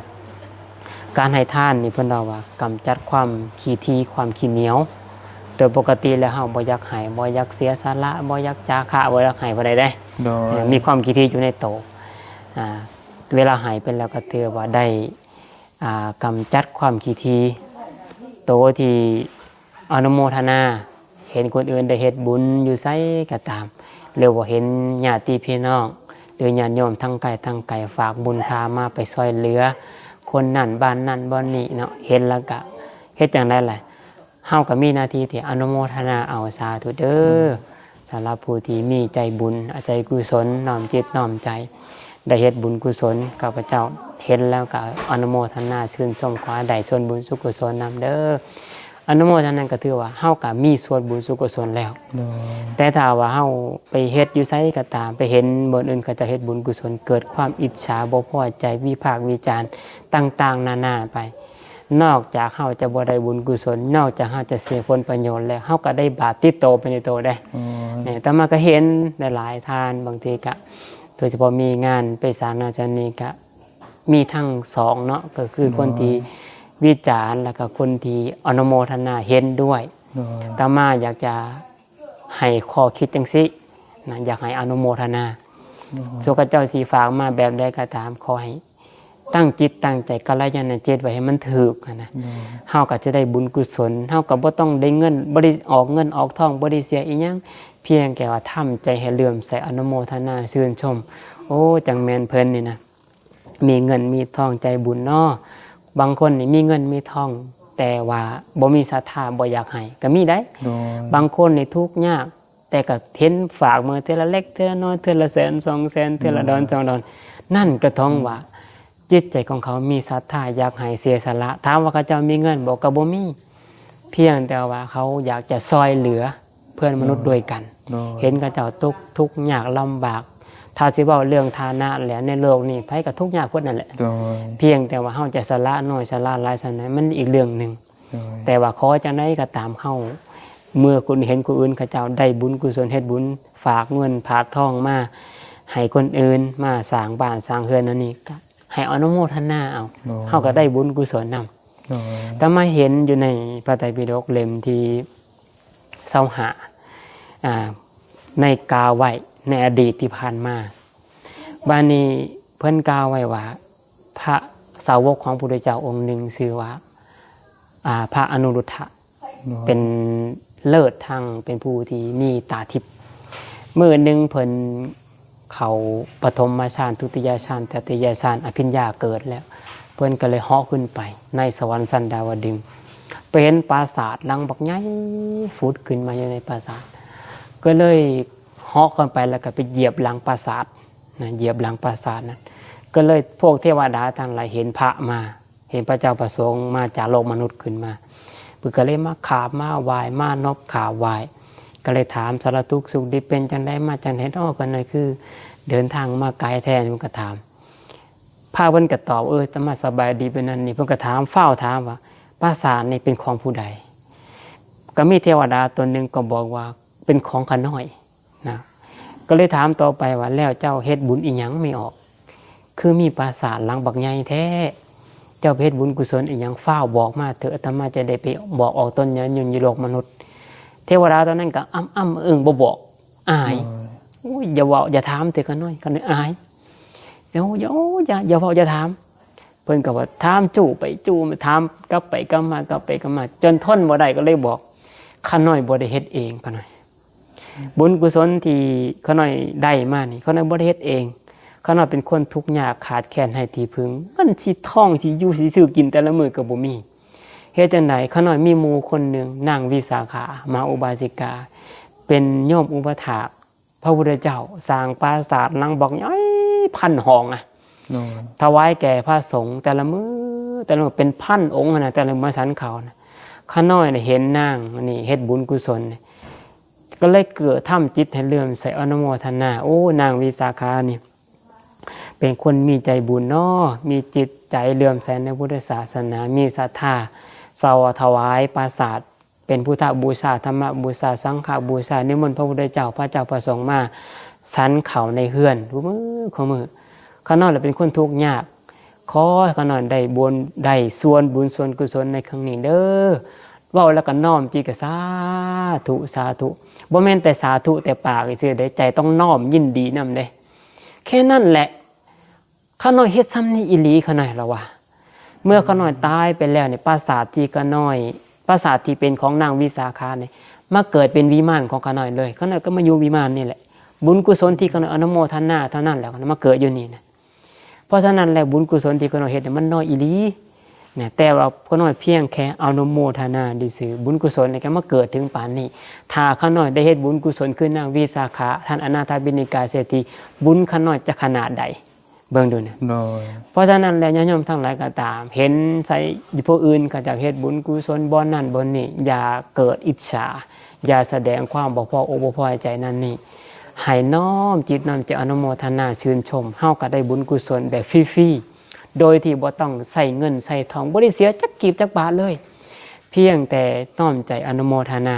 ການໃຫ້ທານນີ້ເພິ່ນເວົ້າວ່າກຳຈັດຄວາມຂີ້ຖີ່ ຄວາມຂີ້ໜຽວ ໂດຍປົກກະຕິແລ້ວເຮົາບໍ່ຢາກໃຫ້ ບໍ່ຢາກເສຍສະຫຼະ ບໍ່ຢາກຈາຄະ ບໍ່ຢາກໃຫ້ຜູ້ໃດເດ້ ໂດຍ ເອີ ມີຄວາມຂີ້ຖີ່ຢູ່ໃນໂຕ ອ່າ ເວລາໃຫ້ໄປແລ້ວກໍຖືວ່າໄດ້ ອ່າ ກຳຈັດຄວາມຂີ້ຖີ່ ໂຕທີ່ ອະນຸໂມທະນາ ເຫັນຄົນອື່ນໄດ້ເຮັດບຸນຢູ່ໃສກໍຕາມ ຫຼືວ່າເຫັນຍາດຕິພີ່ນ້ອງ ຫຼືຍາດໂຍມທັງໃກ້ທັງໄກ ຝາກບຸນຄ່າມາໄປຊ່ອຍເຫຼືອຄົນນັ້ນ ບ້ານນັ້ນ ບ່ອນນີ້ເນາະ ເຫັນແລ້ວກະເຮັດຈັ່ງໃດລະ ເຮົາກໍມີໜ້າທີ່ທີ່ອະນຸໂມທະນາເອົາ ສາທຸເດີ ສຳລັບຜູ້ທີ່ມີໃຈບຸນ ໃຈກຸສົນ ນ້ອມຈິດນ້ອມໃຈ ໄດ້ເຮັດບຸນກຸສົນ ຂ້າພະເຈົ້າເຫັນແລ້ວກໍອະນຸໂມທະນາຊື່ນຊົມ ຂໍໃຫ້ໄດ້ສ່ວນບຸນສ່ວນກຸສົນນຳເດີ ອະນຸໂມທະນາກໍຖືວ່າເຮົາກໍມີສ່ວນບຸນສ່ວນກຸສົນແລ້ວ ໂດຍ ແຕ່ຖ້າວ່າເຮົາໄປເຮັດຢູ່ໃສກໍຕາມ ໄປເຫັນບ່ອນອື່ນເຂົາເຈົ້າເຮັດບຸນກຸສົນ ເກີດຄວາມອິດສາ ບໍ່ພໍໃຈ ວິພາກວິຈານຕ່າງໆນານາໄປ ນອກຈາກເຮົາຈະບໍ່ໄດ້ບຸນກຸສົນ ນອກຈາກເຮົາຈະເສຍຜົນປະໂຫຍດແລ້ວ ເຮົາກໍໄດ້ບາບຕິດໂຕໄປໃນໂຕເດ້ ໂດຍ ນີ້ ອາດຕະມາກໍເຫັນຫຼາຍໆທ່ານ ບາງທີກໍ ໂດຍສະເພາະມີງານໄປສານາຈັນນີ້ກະມີທັງສອງເນາະ ກໍຄື ໂດຍ ຄົນທີ່ວິຈານ ແລ້ວກໍຄົນທີ່ອະນຸໂມທະນາເຫັນດ້ວຍ ໂດຍ ອາດຕະມາຢາກຈະໃຫ້ຂໍ້ຄິດຈັ່ງຊີ້ນະ ຢາກໃຫ້ອະນຸໂມທະນາ ໂດຍ ສ່ວນເຂົາເຈົ້າຊິຝາກມາແບບໃດກໍຕາມ ຂໍໃຫ້ຕັ້ງຈິດຕັ້ງໃຈ ກັນລະຍານະຈິດໄວ້ໃຫ້ມັນຖືກຫັ້ນນະ ໂດຍ ເຮົາກໍຈະໄດ້ບຸນກຸສົນ ເຮົາກໍບໍ່ຕ້ອງໄດ້ເງິນ ບໍ່ໄດ້ອອກເງິນອອກທອງ ບໍ່ໄດ້ເສຍອີ່ຫຍັງ ພຽງແຕ່ວ່າທຳໃຈໃຫ້ເຫຼື້ອມໃສ ອະນຸໂມທະນາຊື່ນຊົມ ໂອ້ ຈັ່ງແມ່ນເພິ່ນນີ້ນະ ມີເງິນມີທອງໃຈບຸນເນາະ ບາງຄົນນີ້ມີເງິນມີທອງ ແຕ່ວ່າບໍ່ມີສັດທາ ບໍ່ຢາກໃຫ້ ກໍມີໄດ໋ ໂດຍ ບາງຄົນນີ້ທຸກຍາກ ແຕ່ກໍເຫັນຝາກມາເທື່ອລະເລັກເທື່ອລະນ້ອຍ ເທື່ອລະແສນສອງແສນ ເທື່ອລະດອນສອງດອນ ນັ້ນກໍທ່ອງວ່າ ອືມ ຈິດໃຈຂອງເຂົາມີສັດທາ ຢາກໃຫ້ເສຍສະຫຼະ ຖາມວ່າເຂົາເຈົ້າມີເງິນບໍ່? ກໍບໍ່ມີ ພຽງແຕ່ວ່າເຂົາຢາກຈະຊ່ອຍເຫຼືອເພື່ອນມະນຸດ ໂດຍ ດ້ວຍກັນ ໂດຍ ເຫັນເຂົາເຈົ້າຕົກທຸກຍາກລຳບາກ ຖ້າຊິເວົ້າເລື່ອງຖານະແລ້ວ ໃນໂລກນີ້ໃຜກໍທຸກຍາກໝົດນັ້ນແຫຼະ ໂດຍ ພຽງແຕ່ວ່າເຮົາຈະສະຫຼະໜ້ອຍສະຫຼະຫຼາຍສ່ຳໃດ ມັນອີກເລື່ອງໜຶ່ງ ໂດຍ ແຕ່ວ່າຂໍຈັ່ງໃດກໍຕາມ ເຮົາເມື່ອຄົນເຫັນຄົນອື່ນເຂົາເຈົ້າໄດ້ບຸນກຸສົນ ເຮັດບຸນ ຝາກເງິນຝາກທອງມາໃຫ້ຄົນອື່ນ ມາສ້າງບ້ານສ້າງເຮືອນ ອັນນີ້ກໍໃຫ້ອະນຸໂມທະນາເອົາ ໂດຍ ເຮົາກໍໄດ້ບຸນກຸສົນນຳ ໂດຍ ອາດຕະມາເຫັນຢູ່ໃນພະໄຕປິດົກເຫຼັ້ມທີຊາວຫ້າ ອ່າ ໃນ ກ່າວໄວ້ໃນອະດີດທີ່ຜ່ານມາ ບາດນີ້ເພິ່ນກ່າວໄວ້ວ່າ ພະສາວົກຂອງພະພຸດທະເຈົ້າອົງໜຶ່ງຊື່ວ່າ ອ່າ ພະອະນຸລຸດທະ ໂດຍ ເປັນເລີດທັງເປັນຜູ້ທີ່ມີຕາທິບ ມື້ໜຶ່ງເພິ່ນ ເຂົ້າປະຖົມມະຊານ ທຸຕິຍະຊານ ຕະຕິຍະຊານ ອະພິນຍາເກີດແລ້ວ ເພິ່ນກໍເລີຍເຫາະຂຶ້ນໄປໃນສະຫວັນຊັ້ນດາວະດຶງ ໄປເຫັນປາສາດຫຼັງບັກໃຫຍ່ຜຸດຂຶ້ນມາຢູ່ໃນປາສາດ ກໍເລີຍເຫາະຂຶ້ນໄປ ແລ້ວກໍໄປຢຽບຫຼັງປາສາດນະ ຢຽບຫຼັງປາສາດນັ້ນ ກໍເລີຍພວກເທວະດາທັງຫຼາຍເຫັນພະມາ ເຫັນພະເຈົ້າພະສົງມາຈາກໂລກມະນຸດຂຶ້ນມາ ເພິ່ນກໍເລີຍມາຂາບມາໄຫວ້ ມານົບຂາບໄຫວ້ ກໍເລີຍຖາມສາລະທຸກສຸກດິບ ເປັນຈັ່ງໃດ ມາຈັ່ງໃດເນາະ ກໍນັ້ນຄືເດີນທາງມາໄກແທ້ ເພິ່ນກໍຖາມ ພະເພິ່ນກໍຕອບ ເອີ ອາດຕະມາສະບາຍດີ ເປັນນັ້ນນີ້ ເພິ່ນກໍຖາມ ຟ້າວຖາມວ່າ ປາສາດນີ້ເປັນຂອງຜູ້ໃດ? ກໍມີເທວະດາຕົນໜຶ່ງກໍບອກວ່າ ເປັນຂອງຂ້ານ້ອຍນະ ກໍເລີຍຖາມຕໍ່ໄປວ່າ ແລ້ວເຈົ້າເຮັດບຸນອີ່ຫຍັງ ແມ່ອອກ? ຄືມີປາສາດຫຼັງບັກໃຫຍ່ແທ້ ເຈົ້າໄປເຮັດບຸນກຸສົນອີ່ຫຍັງ ຟ້າວບອກມາເຖາະ ອາດຕະມາຈະໄດ້ໄປບອກອອກຕົນຍາດໂຍມຢູ່ໂລກມະນຸດ. ເທວະດາຕົນນັ້ນກໍອຳໆເອິ້ງໆ ບໍ່ບອກ ອາຍ ໂອ້ຍ ໂອ້ຍ ຢ່າເວົ້າ ຢ່າຖາມເຖາະຂ້ານ້ອຍ ຂ້ານ້ອຍອາຍ ໂອ້ຍ ຢ່າ ໂອ້ຍ ຢ່າ ຢ່າເວົ້າ ຢ່າຖາມ. ເພິ່ນກໍວ່າຖາມຈູ້ໄປຈູ້ມາ ຖາມກັບໄປກັບມາ ກັບໄປກັບມາ ຈົນທົນບໍ່ໄດ້ ກໍເລີຍບອກ ຂ້ານ້ອຍບໍ່ໄດ້ເຮັດເອງ ຂ້ານ້ອຍ ບຸນກຸສົນທີ່ຂ້ານ້ອຍໄດ້ມານີ້ ຂ້ານ້ອຍບໍ່ໄດ້ເຮັດເອງ ຂ້ານ້ອຍເປັນຄົນທຸກຍາກຂາດແຄນໄຮ້ທີ່ເພິ່ງ ເງິນຊິທອງຊິຢູ່ຊິຊື້ກິນແຕ່ລະມື້ກໍບໍ່ມີ ເຮັດຈັ່ງໃດ ຂ້ານ້ອຍມີໝູ່ຄົນໜຶ່ງ ນາງວິສາຂາ ມະຫາອຸບາສິກາ ເປັນໂຍມອຸປະຖາກພະພຸດທະເຈົ້າ ສ້າງປາສາດຫຼັງບັກໃຫຍ່ພັນຫ້ອງອະ ໂດຍ ຖວາຍແກ່ພະສົງແຕ່ລະມື້ ແຕ່ລະມື້ເປັນພັນອົງຫັ້ນນະ ແຕ່ລະມື້ມາສັນເຂົ້ານະ. ຂ້ານ້ອຍນະເຫັນນາງນີ້ເຮັດບຸນກຸສົນ ກໍເລີຍເກີດທຳຈິດໃຫ້ເຫຼື້ອມໃສ ອະນຸໂມທະນາ ໂອ້ ນາງວິສາຂານີ້ເປັນຄົນມີໃຈບຸນເນາະ ມີຈິດໃຈເຫຼື້ອມໃສໃນພຸດທະສາສະໜາ ມີສັດທາ ສະຖວາຍປາສາດ ເປັນພຸດທະບູຊາ ທຳມະບູຊາ ສັງຄະບູຊາ ນິມົນພະພຸດທະເຈົ້າ ພະເຈົ້າ ພະສົງມາສັນເຂົ້າໃນເຮືອນ ຄູ່ມື້ຄູ່ມື້. ຂ້ານ້ອຍລະເປັນຄົນທຸກຍາກ ຂໍໃຫ້ຂ້ານ້ອຍໄດ້ບຸນ ໄດ້ສ່ວນບຸນສ່ວນກຸສົນໃນຄັ້ງນີ້ເດີ. ເວົ້າແລ້ວກໍນ້ອມຈິດ ກໍສາທຸ ສາທຸ ບໍ່ແມ່ນແຕ່ສາທຸແຕ່ປາກຊື່ໆເດ້ ໃຈຕ້ອງນ້ອມຍິນດີນຳເດ້. ແຄ່ນັ້ນແຫຼະ ຂ້ານ້ອຍເຮັດຊ່ຳນີ້ອີ່ຫຼີ ຂ້ານ້ອຍລະວ່າ ເມື່ອຂ້ານ້ອຍຕາຍໄປແລ້ວນີ້ ປາສາດທີ່ຂ້ານ້ອຍ ປາສາດທີ່ເປັນຂອງນາງວິສາຂານີ້ ມາເກີດເປັນວິມານຂອງຂ້ານ້ອຍເລີຍ ຂ້ານ້ອຍກໍມາຢູ່ວິມານນີ້ແຫຼະ. ບຸນກຸສົນທີ່ຂ້ານ້ອຍອະນຸໂມທະນາເທົ່ານັ້ນແຫຼະ ຂ້ານ້ອຍມາເກີດຢູ່ນີ້ນະ. ເພາະສະນັ້ນແລ້ວ ບຸນກຸສົນທີ່ຂ້ານ້ອຍເຮັດນີ້ມັນນ້ອຍອີ່ຫຼີນະ ແຕ່ວ່າຂ້ານ້ອຍພຽງແຄ່ອະນຸໂມທະນາຊື່ໆ ບຸນກຸສົນນີ້ກໍມາເກີດເຖິງປານນີ້. ຖ້າຂ້ານ້ອຍໄດ້ເຮັດບຸນກຸສົນຄືນາງວິສາຂະ ທ່ານອະນາຖະບິນນິກາເສດຖີ ບຸນຂ້ານ້ອຍຈະຂະໜາດໃດ? ເບິ່ງດູນະ. ໂດຍ ເພາະສະນັ້ນແລ້ວ ຍາດໂຍມທັງຫຼາຍກໍຕາມ ເຫັນໃສ່ຜູ້ອື່ນເຂົາເຈົ້າເຮັດບຸນກຸສົນບ່ອນນັ້ນບ່ອນນີ້ ຢ່າເກີດອິດສາ ຢ່າສະແດງຄວາມບໍ່ພໍອົກບໍ່ພໍໃຈນັ້ນນີ້ ໃຫ້ນ້ອມຈິດນ້ອມໃຈອະນຸໂມທະນາຊື່ນຊົມ ເຮົາກໍໄດ້ບຸນກຸສົນແບບຟຣີໆ ໂດຍທີ່ບໍ່ຕ້ອງໃຊ້ເງິນໃຊ້ທອງ ບໍ່ໄດ້ເສຍຈັກກີບຈັກບາດເລີຍ ພຽງແຕ່ນ້ອມໃຈອະນຸໂມທະນາ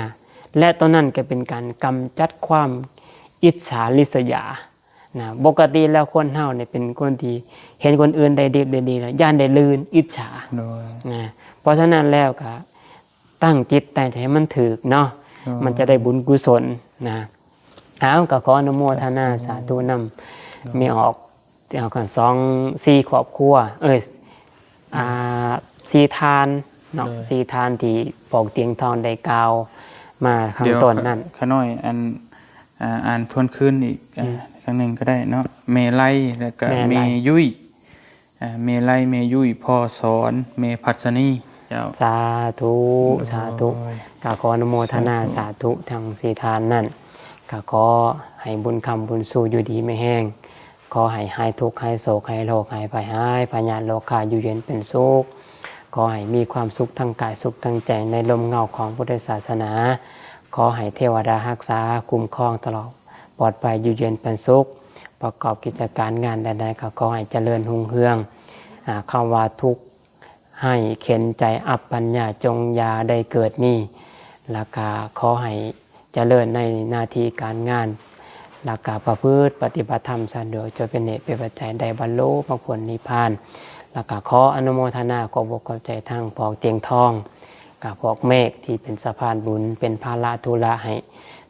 ແລະ ຕອນນັ້ນກໍເປັນການກຳຈັດຄວາມອິດສາລິດສະຢາ ນະ. ປົກກະຕິແລ້ວຄົນເຮົານີ້ເປັນຄົນທີ່ເຫັນຄົນອື່ນໄດ້ດິບໄດ້ດີແລ້ວ ຢ້ານໄດ້ລື່ນ ອິດສາ ໂດຍ ນະ. ເພາະສະນັ້ນແລ້ວກະຕັ້ງຈິດຕັ້ງໃຈໃຫ້ມັນຖືກເນາະ ໂດຍ ມັນຈະໄດ້ບຸນກຸສົນນະ. ເອົາ ກະຂໍອະນຸໂມທະນາ ສາທຸ ສາທຸນຳ ໂດຍ ແມ່ອອກ ເອົາກັນສອງ ສີ່ຄອບຄົວ ເອີຍ ອ່າ ສີ່ທ່ານເນາະ ໂດຍ ສີ່ທ່ານທີ່ປອກຕຽງທອງໄດ້ກ່າວມາຂ້າງຕົ້ນນັ້ນ. ຂ້ານ້ອຍ ອັນ ອ່າ ອ່ານທວນຄືນອີກ ອືມ ຄັ້ງໜຶ່ງກໍໄດ້ເນາະ. ແມ່ໄລ ແລ້ວກໍແມ່ໄລ ແມ່ຍຸ້ຍ ອ່າ ແມ່ໄລ ແມ່ຍຸ້ຍ ພໍ່ສອນ ແມ່ພັດສະນີ ເຈົ້າ. ສາທຸ ໂດຍ ສາທຸ ກໍຂໍອະນຸໂມທະນາ ສາທຸ ສາທຸ ທັງສີ່ທ່ານນັ້ນ ກໍຂໍໃຫ້ບຸນຄ້ຳບຸນຊູ ຢູ່ດີມີແຮງ ຂໍໃຫ້ຫາຍທຸກ ຫາຍໂສກ ຫາຍໂລກ ຫາຍໄພ ຫາຍພະຍາດໂລຄາ ຢູ່ເຢັນເປັນສຸກ ຂໍໃຫ້ມີຄວາມສຸກທາງກາຍ ສຸກທາງໃຈ ໃນຮົ່ມເງົາຂອງພຸດທະສາສະໜາ ຂໍໃຫ້ເທວະດາຮັກສາຄຸ້ມຄອງຕະຫຼອດປອດໄພ ຢູ່ເຢັນເປັນສຸກ ປະກອບກິດຈະການງານໃດໆ ກໍຂໍໃຫ້ຈະເລີນຮຸ່ງເຮືອງ ອາ ຄຳວ່າທຸກ ໄຫ້ເຂັນໃຈອັບປັນຍາ ຈົ່ງຢ່າໄດ້ເກີດມີ ແລ້ວກະຂໍໃຫ້ຈະເລີນໃນໜ້າທີ່ການງານ ແລ້ວກະປະພຶດປະຕິບັດທຳ ສະດວກ ຈົນເປັນເຫດເປັນປັດໄຈໄດ້ບັນລຸມັກຜົນນິບພານ ແລ້ວກະຂໍອະນຸໂມທະນາ ຂອບອົກຂອບໃຈທາງພວກຕຽງທອງ ກະພວກເມກທີ່ເປັນສະພານບຸນ ເປັນພາລະທຸລະໃຫ້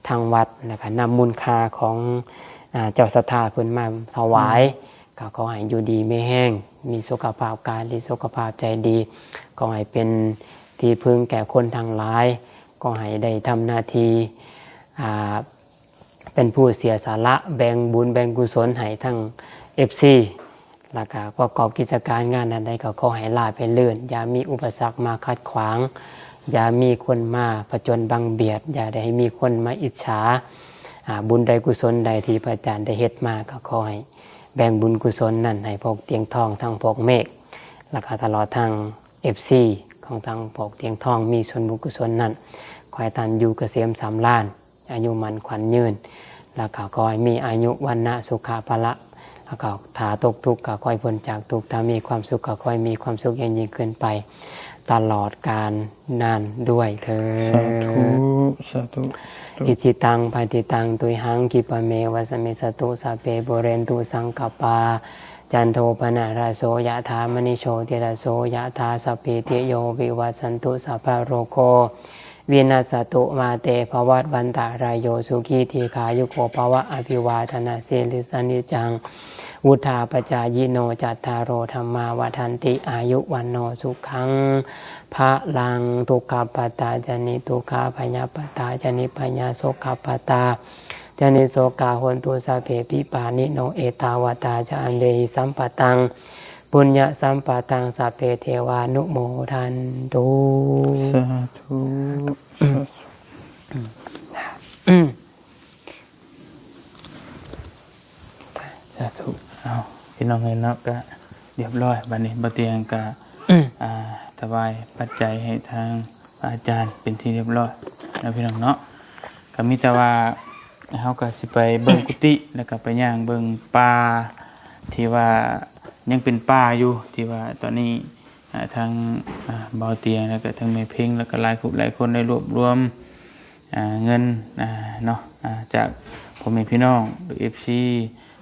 ທາງວັດ ແລ້ວກະນຳມູນຄ່າຂອງ ອາ ເຈົ້າສັດທາເພິ່ນມາຖວາຍ ອືມ ກໍຂໍໃຫ້ຢູ່ດີມີແຮງ ມີສຸຂະພາບກາຍດີ ສຸຂະພາບໃຈດີ ຂໍໃຫ້ເປັນທີ່ເພິ່ງແກ່ຄົນທັງຫຼາຍ ຂໍໃຫ້ໄດ້ທຳໜ້າທີ່ ອາ ເປັນຜູ້ເສຍສະຫຼະແບ່ງບຸນແບ່ງກຸສົນໃຫ້ທັງເອັຟຊີ ແລ້ວກະປະກອບກິດຈະການງານອັນໃດກໍຂໍໃຫ້ລາບໃຫ້ລື່ນ, ຢ່າມີອຸປະສັກມາຂັດຂວາງ, ຢ່າມີຄົນມາຜະຈົນບັງບຽດ, ຢ່າໄດ້ໃຫ້ມີຄົນມາອິດສາ. ອາ ບຸນໃດກຸສົນໃດທີ່ພະອາຈານໄດ້ເຮັດມາ ກໍຂໍໃຫ້ແບ່ງບຸນກຸສົນນັ້ນໃຫ້ພວກຕຽງທອງ ທັງພວກເມກ ແລ້ວກໍຕະຫຼອດທັງເອັຟຊີຂອງທາງພວກຕຽງທອງ ມີສ່ວນບຸນກຸສົນນັ້ນ ຂໍໃຫ້ທ່ານຢູ່ກະເສມສຳລານ ອາຍຸໝັ້ນຂວັນຍືນ ແລ້ວກໍຂໍໃຫ້ມີອາຍຸວັນນະສຸຂະພະລະ ແລ້ວກໍຖ້າຕົກທຸກກໍຂໍໃຫ້ພົ້ນຈາກທຸກ ຖ້າມີຄວາມສຸກກໍຂໍໃຫ້ມີຄວາມສຸກຍິ່ງໆຂຶ້ນໄປຕະຫຼອດການນານດ້ວຍເທີ້ນ. ສາທຸ ສາທຸ. ອິຈິຕັງ ປະຕິຕັງ ຕຸມຫັງ ຂິບປະເມວະ ສະມິດສະຕຸ ສັບເພ ປູເຣນຕຸ ສັງກະປາ ຈັນໂທ ປະນະລະໂສ ຍະຖາ ມະນີ ໂຊຕິລະໂສ ຍະຖາ ສັບພີຕິໂຍ ວິວັດສັນຕຸ ສັບພະໂລໂກ ວິນັດສະຕຸ ມາເຕ ພະວັດວັນຕະຣາຍໂຍ ສຸຂີ ດີຄາຍຸໂກ ພະວະ ອະພິວາທະນະສີລິສະ ນິຈຈັງ ວຸດທາປະຈາຍິໂນ ຈັດຕາໂຣ ທຳມາ ວັດທັນຕິ ອາຍຸ ວັນໂນ ສຸຂັງ ພະລັງ. ທຸກຂະປະຕາ ຈະນິທຸກຂາ ພະຍາປະຕາ ຈະນິພະຍາ ໂສກະປະຕາ ຈະນິໂສກາ ໂຫນຕຸ ສັບເພ ວິປານິໂນ ເອຕາວັດຕາ ຈະ ອຳເບຫິ ສຳປະຕັງ ປຸນຍະ ສຳປະຕັງ ສັບເພ ເທວາ ນຸໂມທັນຕຸ. ສາທຸ ສາທຸ. ເອົາ ພີ່ນ້ອງເອີຍເນາະ ກະຮຽບຮ້ອຍ ບັດນີ້ບໍ່ຕຽງກະ ອືມ ອ່າ ຖວາຍປັດໄຈໃຫ້ທາງພະອາຈານເປັນທີ່ຮຽບຮ້ອຍແລ້ວ ພີ່ນ້ອງເນາະ. ກະມີແຕ່ວ່າເຮົາກະຊິໄປເບິ່ງກຸຕິ ແລ້ວກະໄປຍ່າງເບິ່ງປ່າທີ່ວ່າຍັງເປັນປ່າຢູ່ ທີ່ວ່າຕອນນີ້ ອ່າ ທາງ ອ່າ ບ່າວຕຽງ ແລ້ວກະທາງແມ່ເພັງ ແລ້ວກະຫຼາຍຜູ້ຫຼາຍຄົນໄດ້ລວບລວມ ອ່າ ເງິນ ອ່າ ເນາະ ອ່າ ຈາກພໍ່ແມ່ພີ່ນ້ອງ ຫຼື ເອັຟຊີ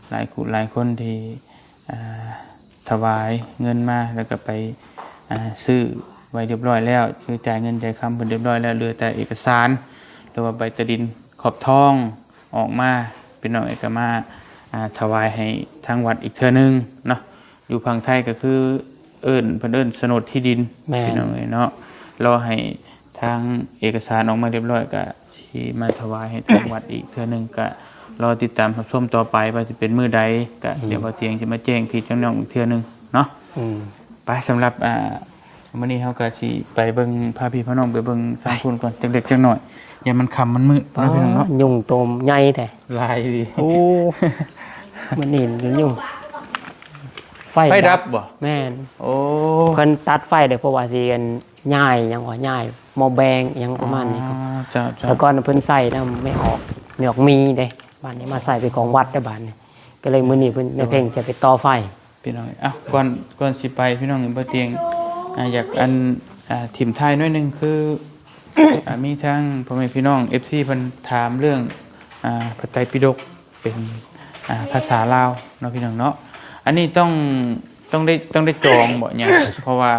ຫຼາຍຜູ້ຫຼາຍຄົນທີ່ ອ່າ ຖວາຍເງິນມາ ແລ້ວກໍໄປ ອ່າ ຊື້ໄວ້ຮຽບຮ້ອຍແລ້ວ ຄືຈ່າຍເງິນຈ່າຍຄຳເພິ່ນຮຽບຮ້ອຍແລ້ວ ເຫຼືອແຕ່ເອກະສານ ຫຼືວ່າໃບຕາດິນຂອບທອງອອກມາ ພີ່ນ້ອງເອີຍ ກໍມາ ອ່າ ຖວາຍໃຫ້ທາງວັດອີກເທື່ອໜຶ່ງເນາະ. ຢູ່ຝັ່ງໄທກໍຄືເອີ້ນ ເພິ່ນເອີ້ນໂສນດທີ່ດິນ ແມ່ນ ພີ່ນ້ອງເອີຍເນາະ. ລໍໃຫ້ທາງເອກະສານອອກມາຮຽບຮ້ອຍ ກໍຊິມາຖວາຍໃຫ້ທາງວັດອີກເທື່ອໜຶ່ງ ກໍລໍຕິດຕາມຮັບຊົມຕໍ່ໄປວ່າຊິເປັນມື້ໃດ ກໍ ອືມ ດຽວບ່າວຕຽງຈະມາແຈ້ງພີ່ແຈ້ງນ້ອງອີກເທື່ອໜຶ່ງເນາະ. ອືມ ໄປ ສຳລັບ ອ່າ ມື້ນີ້ເຮົາກໍຊິໄປເບິ່ງ ພາພີ່ພານ້ອງໄປເບິ່ງທາງພຸ້ນກ່ອນ ຈັກເລັກຈັກນ້ອຍ ຢ້ານມັນຄ່ຳມັນມືດເນາະ ພີ່ນ້ອງເນາະ. ຍຸງໂຕໃຫຍ່ແທ້ ຫຼາຍດີ. ໂອ້ ມັນນີ້ຍຸງ ໄຟ ໄຟດັບບໍ່? ແມ່ນ. ໂອ້ ເພິ່ນຕັດໄຟເດ້ ເພາະວ່າຊິ ອັນ ຍ້າຍຫຍັງວ່າ ຍ້າຍໝໍ້ແບງຫຍັງປະມານນີ້. ອໍ ເຈົ້າໆ. ແຕ່ກ່ອນເພິ່ນໃຊ້ນຳໄມ້ອອກ ໄມ້ອອກມີເດ້ ບາດນີ້ມາໃຊ້ເປັນຂອງວັດເດ້ ບາດນີ້ ກໍເລີຍມື້ນີ້ເພິ່ນ ແມ່ເພັງຈະໄປຕໍ່ໄຟ ພີ່ນ້ອງ. ເອົ້າ ກ່ອນ ກ່ອນຊິໄປ ພີ່ນ້ອງ ບ່າວຕຽງ ອ່າ ຢາກ ອັນ ອ່າ ຖິ້ມທ້າຍໜ້ອຍໜຶ່ງ ຄື ອ່າ ມີທາງພໍ່ແມ່ພີ່ນ້ອງ ເອັຟຊີ ເພິ່ນຖາມເລື່ອງ ອ່າ ພະໄຕປິດົກເປັນ ອ່າ ພາສາລາວເນາະ ພີ່ນ້ອງເນາະ. ອັນນີ້ຕ້ອງ ຕ້ອງໄດ້ ຕ້ອງໄດ້ຈອງບໍ່ຍາ? ເພາະວ່າ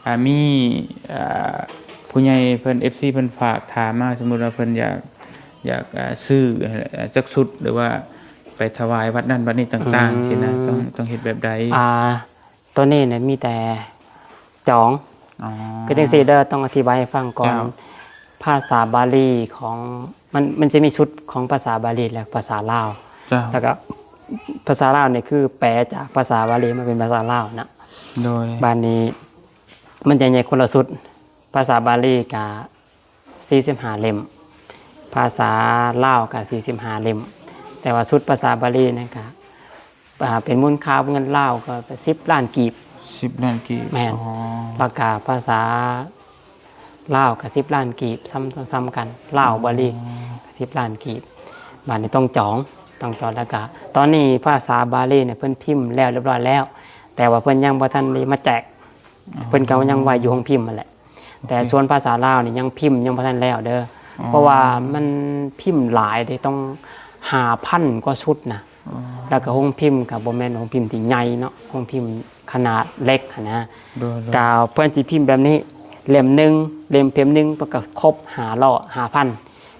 ອ່າ ມີ ອ່າ ຜູ້ໃຫຍ່ເພິ່ນ ເອັຟຊີ ເພິ່ນຝາກຖາມມາ ສົມມຸດວ່າເພິ່ນຢາກ ຢາກ ອ່າ ຊື້ ອ່າ ຈັກຊຸດ ຫຼືວ່າໄປຖວາຍວັດນັ້ນວັດນີ້ຕ່າງໆ ອືມ ຊີ້ນະ ຕ້ອງ ຕ້ອງເຮັດແບບໃດ? ອ່າ ໂຕນີ້ນະມີແຕ່ຈອງ. ອໍ ຄືຈັ່ງຊີ້ເດີ ຕ້ອງອະທິບາຍໃຫ້ຟັງກ່ອນ. ເຈົ້າ. ພາສາບາລີຂອງ ມັນ ມັນຈະມີຊຸດຂອງພາສາບາລີ ແລະ ພາສາລາວ. ເຈົ້າ. ແລ້ວກໍພາສາລາວນີ້ຄືແປຈາກພາສາບາລີມາເປັນພາສາລາວນະ. ໂດຍ. ບາດນີ້ມັນຈະແຍກຄົນລະຊຸດ ພາສາບາລີກະສີ່ສິບຫ້າເຫຼັ້ມ ພາສາລາວກະສີ່ສິບຫ້າເຫຼັ້ມ ແຕ່ວ່າຊຸດພາສາບາລີນັ້ນກະ ອ່າ ເປັນມູນຄ່າເງິນລາວກໍສິບລ້ານກີບ. ສິບລ້ານກີບ. ແມ່ນ. ອໍ ແລ້ວກະພາສາລາວກໍສິບລ້ານກີບ ສ່ຳ ສ່ຳກັນ ລາວ ອໍ ບາລີ ສິບລ້ານກີບ. ບາດນີ້ຕ້ອງຈອງ ຕ້ອງຈອງ ແລ້ວກະຕອນນີ້ພາສາບາລີນີ້ເພິ່ນພິມແລ້ວຮຽບຮ້ອຍແລ້ວ ແຕ່ວ່າເພິ່ນຍັງບໍ່ທັນໄດ້ມາແຈກ. ອໍ ເພິ່ນກໍຍັງໄວ້ຢູ່ໂຮງພິມຫັ້ນແຫຼະ ແຕ່ ໂອເຄ ສ່ວນພາສາລາວນີ້ຍັງພິມຍັງບໍ່ທັນແລ້ວເດີ. ອໍ ເພາະວ່າມັນພິມຫຼາຍເດ້ ຕ້ອງຫ້າພັນກວ່າຊຸດນະ. ອໍ ແລ້ວກໍໂຮງພິມກໍບໍ່ແມ່ນໂຮງພິມທີ່ໃຫຍ່ເນາະ ໂຮງພິມຂະໜາດເລັກຫັ້ນນະ. ໂດຍໆ. ກໍເພິ່ນຊິພິມແບບນີ້ ເຫຼັ້ມໜຶ່ງ ເຫຼັ້ມ ເຫຼັ້ມໜຶ່ງ ເພິ່ນກໍຄົບຫ້າຮ້ອຍ ຫ້າພັນ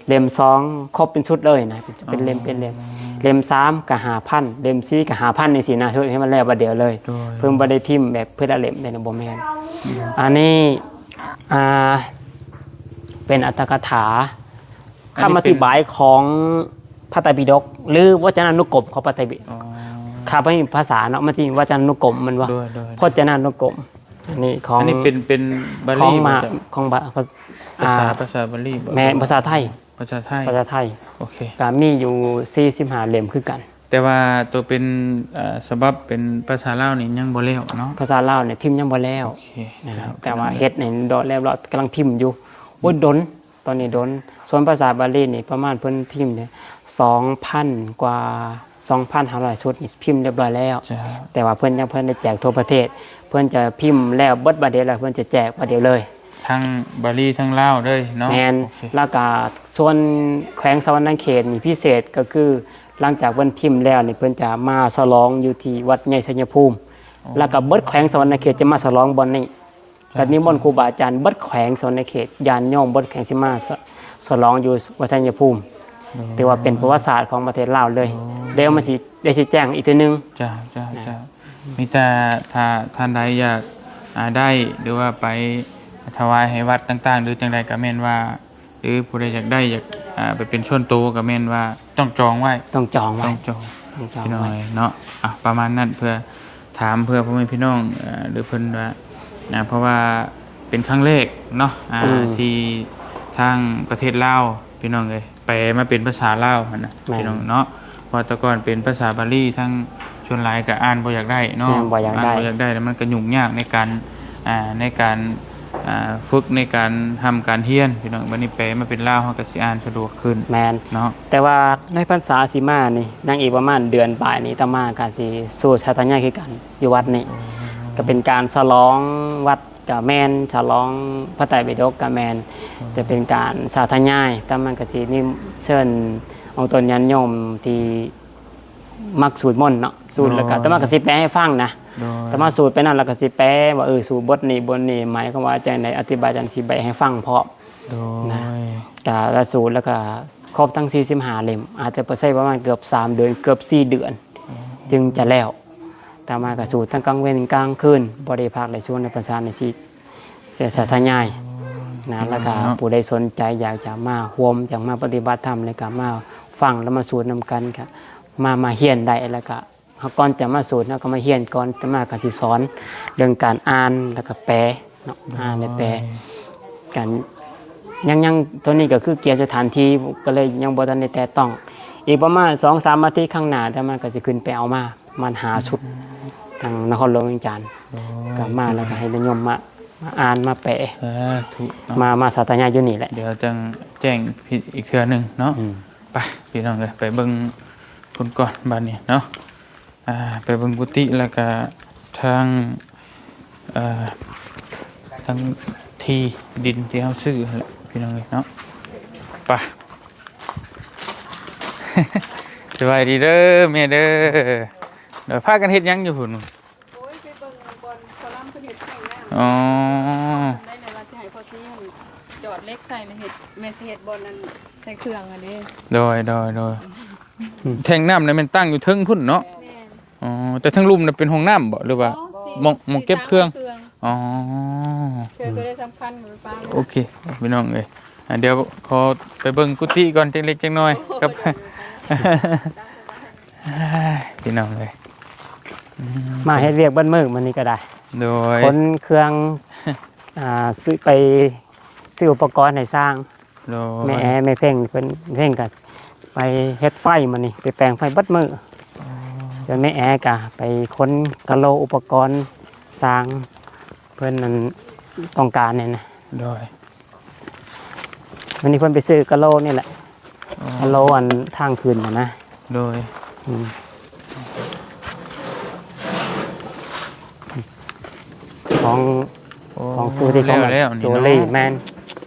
ເຫຼັ້ມສອງຄົບເປັນຊຸດເລີຍນະ ເປັນເຫຼັ້ມ ອໍ ເປັນເຫຼັ້ມ ເຫຼັ້ມສາມກໍຫ້າພັນ ເຫຼັ້ມສີ່ກໍຫ້າພັນ ຈັ່ງຊີ້ນະ ເຮັດໃຫ້ມັນແລ້ວບາດດຽວເລີຍ. ໂດຍ. ເພິ່ນບໍ່ໄດ້ພິມແບບເພື່ອລະເຫຼັ້ມເດ້ ບໍ່ແມ່ນ. ໂດຍ. ອັນນີ້ ອ່າ ເປັນອັດຖະກະຖາ ຄຳອະທິບາຍຂອງ ອັນນີ້ເປັນ ພະໄຕປິດົກ ຫຼື ວັດຈະນານຸກົມຂອງພະໄຕປິ ອໍ ຖ້າເປັນພາສາເນາະ ມັນຊິມີວັດຈະນານຸກົມແມ່ນບໍ່? ໂດຍໆໆ ພົດຈະນານຸກົມ ອັນນີ້ຂອງ ອັນນີ້ເປັນ ເປັນບາລີ ຂອງມາ ບໍ່ເຈົ້າ? ຂອງບາ ພາ ພາສາ ອ່າ ພາສາບາລີບໍ່? ແມ່ນ ພາສາໄທ ພາສາໄທ ພາສາໄທ ໂອເຄ ກໍມີຢູ່ສີ່ສິບຫ້າເຫຼັ້ມຄືກັນ. ແຕ່ວ່າໂຕເປັນ ເອີ ສະບັບເປັນພາສາລາວນີ້ຍັງບໍ່ແລ້ວເນາະ? ພາສາລາວນີ້ພິມຍັງບໍ່ແລ້ວ ໂອເຄ ນະ ເຈົ້າ ແຕ່ວ່າເຮັດໃຫ້ດອກແລ້ວ ກຳລັງພິມຢູ່ ໂອ້ຍ ອືມ ດົນ ຕອນນີ້ດົນ. ສ່ວນພາສາບາລີນີ້ປະມານເພິ່ນພິມນີ້ສອງພັນກວ່າ ສອງພັນຫ້າຮ້ອຍຊຸດນີ້ພິມຮຽບຮ້ອຍແລ້ວ ເຈົ້າ ແຕ່ວ່າເພິ່ນຍັງບໍ່ທັນໄດ້ແຈກທົ່ວປະເທດ ເພິ່ນຈະພິມແລ້ວເບິດບາດດຽວ ແລ້ວເພິ່ນຈະແຈກບາດດຽວເລີຍ ທັງບາລີທັງລາວເລີຍເນາະ? ແມ່ນ ໂອເຄ ແລ້ວກະສ່ວນແຂວງສະຫວັນນະເຂດນີ້ພິເສດກໍຄື ຫຼັງຈາກເພິ່ນພິມແລ້ວນີ້ ເພິ່ນຈະມາສະຫຼອງຢູ່ທີ່ວັດໃຫຍ່ໄຊຍະພູມ ອໍ ແລ້ວກໍເບິດແຂວງສະຫວັນນະເຂດຈະມາສະຫຼອງບ່ອນນີ້ ເຈົ້າ ກໍນິມົນຄູບາອາຈານເບິດແຂວງສະຫວັນນະເຂດ ຍາດໂຍມເບິດແຂວງຊິມາ ສະ ສະຫຼອງຢູ່ວັດໄຊຍະພູມ ໂອ້ ຖືວ່າເປັນປະຫວັດສາດຂອງປະເທດລາວເລີຍ ໂອ້ ດຽວມັນຊິ ດຽວຊິແຈ້ງອີກເທື່ອໜຶ່ງ ເຈົ້າ ເຈົ້າ ນະ ເຈົ້າ ມີແຕ່ຖ້າທ່ານໃດຢາກ ອ່າ ໄດ້ ຫຼືວ່າໄປຖວາຍໃຫ້ວັດຕ່າງໆ ຫຼືຈັ່ງໃດກໍແມ່ນວ່າ ຫຼືຜູ້ໃດຢາກໄດ້ ຢາກ ອ່າ ໄປເປັນສ່ວນໂຕກໍແມ່ນວ່າຕ້ອງຈອງໄວ້ ຕ້ອງຈອງໄວ້ ຕ້ອງຈອງ ຕ້ອງຈອງ ພີ່ນ້ອງ ໄວ້ ເອີຍ ເນາະ. ອ່ະ ປະມານນັ້ນ ເພື່ອຖາມເພື່ອພໍ່ແມ່ພີ່ນ້ອງ ເອີ ຫຼືເພິ່ນວ່າ ອ່າ ເພາະວ່າເປັນຄັ້ງແລກເນາະ ອ່າ ອືມ ທີ່ທາງປະເທດລາວ ພີ່ນ້ອງເອີຍ ແປມາເປັນພາສາລາວຫັ້ນນະ ແມ່ນ ພີ່ນ້ອງເນາະ. ເພາະແຕ່ກ່ອນເປັນພາສາບາລີ ທັງສ່ວນຫຼາຍກໍອ່ານບໍ່ຢາກໄດ້ເນາະ ແມ່ນ ບໍ່ຢາກໄດ້ ອ່ານບໍ່ຢາກໄດ້ ແລ້ວມັນກໍຫຍຸ້ງຍາກໃນການ ອ່າ ໃນການ ອ່າ ຝຶກ ໃນການຮ່ຳການຮຽນ ພີ່ນ້ອງ. ບັດນີ້ແປມາເປັນລາວ ເຮົາກໍຊິອ່ານສະດວກຂຶ້ນ ແມ່ນ ເນາະ. ແຕ່ວ່າໃນພັນສາຊິມານີ້ ຍັງອີກປະມານເດືອນປາຍນີ້ ອາດຕະມາກໍຊິສູດສາທະຍາຍຄືກັນຢູ່ວັດນີ້ ໂອ້ ກໍເປັນການສະຫຼອງວັດ ກະແມ່ນ ສະຫຼອງພະໄຕປິດົກກະແມ່ນ ອືມ ຈະເປັນການສາທະຍາຍ ແຕ່ມັນກະຊິນິເຊີນອອກຕົນຍາດໂຍມທີ່ມັກສູດມົນເນາະ ສູດແລ້ວກະ ໂດຍ ອາດຕະມາກະຊິແປໃຫ້ຟັງນະ ໂດຍ ອາດຕະມາສູດໄປນັ້ນແລ້ວກະຊິແປວ່າ ເອີ ສູດບົດນີ້ ບົດນີ້ໝາຍຄວາມວ່າຈັ່ງໃດ ອະທິບາຍຈັ່ງຊິແປໃຫ້ຟັງພ້ອມ ໂດຍ ນະ ກະລະສູດແລ້ວກະຄົບທັງສີ່ສິບຫ້າເຫຼັ້ມ ອາດຈະໃຊ້ປະມານເກືອບສາມເດືອນ ເກືອບສີ່ເດືອນ ອືມ ຈຶ່ງຈະແລ້ວ. ອາດຕະມາກະສູດທັງກາງເວັນກາງຄືນ ບໍ່ໄດ້ພັກໄດ້ຊົນໃນພັນສານີ້ຊິ ຈະສາທະຍາຍ ໂອ້ຍ ນະ ພີ່ນ້ອງເນາະ ແລ້ວກະຜູ້ໃດສົນໃຈຢາກຈະມາຮ່ວມ ຢາກມາປະຕິບັດທຳ ແລ້ວກະມາຟັງ ແລ້ວມາສູດນຳກັນ ກະມາ ມາຮຽນໄດ້ ແລ້ວກະ ເຮົາ ກ່ອນຈະມາສູດ ເຮົາກໍມາຮຽນກ່ອນ ອາດຕະມາກໍຊິສອນເລື່ອງການອ່ານ ແລ້ວກໍແປເນາະ ໂດຍ ອ່ານ ແລະ ແປ ກັນ ຍັງ ຍັງ ໂຕນີ້ກໍຄືກຽມສະຖານທີ່ ກໍເລີຍຍັງບໍ່ທັນໄດ້ແຕະຕ້ອງ. ອີກປະມານສອງສາມອາທິດຂ້າງໜ້າ ອາດຕະມາກໍຊິຂຶ້ນໄປເອົາມາ ປະມານຫ້າຊຸດ ອືມ ທາງນະຄອນຫຼວງວຽງຈັນ ໂດຍ ກໍມາແລ້ວກໍໃຫ້ຍາດໂຍມມາ ມາອ່ານ ມາແປ ສາທຸເນາະ ມາ ມາສາທະຍາຍຢູ່ນີ້ແຫຼະ ດຽວຈັ່ງແຈ້ງອີກເທື່ອໜຶ່ງເນາະ ອືມ ໄປ ພີ່ນ້ອງເອີຍ ໄປເບິ່ງພຸ້ນກ່ອນບາດນີ້ເນາະ ອ່າ ໄປເບິ່ງກຸຕິ ແລ້ວກະທາງ ເອີ ທາງທີ່ດິນທີ່ເຮົາຊື້ຫັ້ນແຫຼະ ພີ່ນ້ອງເອີຍເນາະ ໄປ ສະບາຍດີເດີແມ່ເດີ ໂດຍ ພາກັນເຮັດຫຍັງຢູ່ພຸ້ນ? ໂອ້ຍ ໄປເບິ່ງບ່ອນໝໍລຳເພິ່ນເຮັດແທ້ງນ້ຳ ອໍ ໄດ້ແລ້ວວ່າຊິໃຫ້ພໍ່ຊີຫັ້ນຈອດເຫຼັກໃສ່ ແລ້ວເຮັດ ແມ່ນຊິເຮັດບ່ອນນັ້ນໃສ່ເຄື່ອງຫັ້ນເດ້ ໂດຍ ໂດຍ ໂດຍ ອືມ ແທ້ງນ້ຳນີ້ແມ່ນຕັ້ງຢູ່ເທິງພຸ້ນເນາະ ແມ່ນ ອໍ ແຕ່ເທິງລຸ່ມນະເປັນຫ້ອງນ້ຳບໍ ຫຼືວ່າ ບໍ່ ໝ່ອງ ໝ່ອງເກັບເຄື່ອງ ຊິໃສ່ເຄື່ອງ ອໍ ເຄື່ອງໂຕໃດສຳຄັນກໍໄປປະໄວ້ ໂອເຄ ພີ່ນ້ອງເອີຍ ອ່າ ດຽວຂໍໄປເບິ່ງກຸຕິກ່ອນຈັກເລັກຈັກນ້ອຍ ໂອ້ຍ ກັບ ໂດຍ ພີ່ນ້ອງເອີຍ ອືມ ມາເຮັດວຽກເບິດມື້ມື້ນີ້ກໍໄດ້ ໂດຍ ຂົນເຄື່ອງ ອ່າ ຊື້ ໄປຊື້ອຸປະກອນໃຫ້ຊ່າງ ໂດຍ ແມ່ແອ ແມ່ເພັງ ເພິ່ນ ເພັງກໍໄປເຮັດໄຟມື້ນີ້ ໄປແປງໄຟເບິດມື້ ອໍ ສ່ວນແມ່ແອກໍໄປຂົນກະໂຫຼ ອຸປະກອນຊ່າງເພິ່ນນັ້ນຕ້ອງການນັ້ນນະ ໂດຍ ມື້ນີ້ເພິ່ນໄປຊື້ກະໂຫຼນີ້ແຫຼະ ອໍ ກະໂຫຼອັນທາງຂຶ້ນຫັ້ນນະ ໂດຍ ອືມ ຂອງ ໂອ້ ຂອງຜູ້ທີ່ເຂົາ ແລ້ວໆນີ້ເນາະ ໂຈລີ ແມ່ນ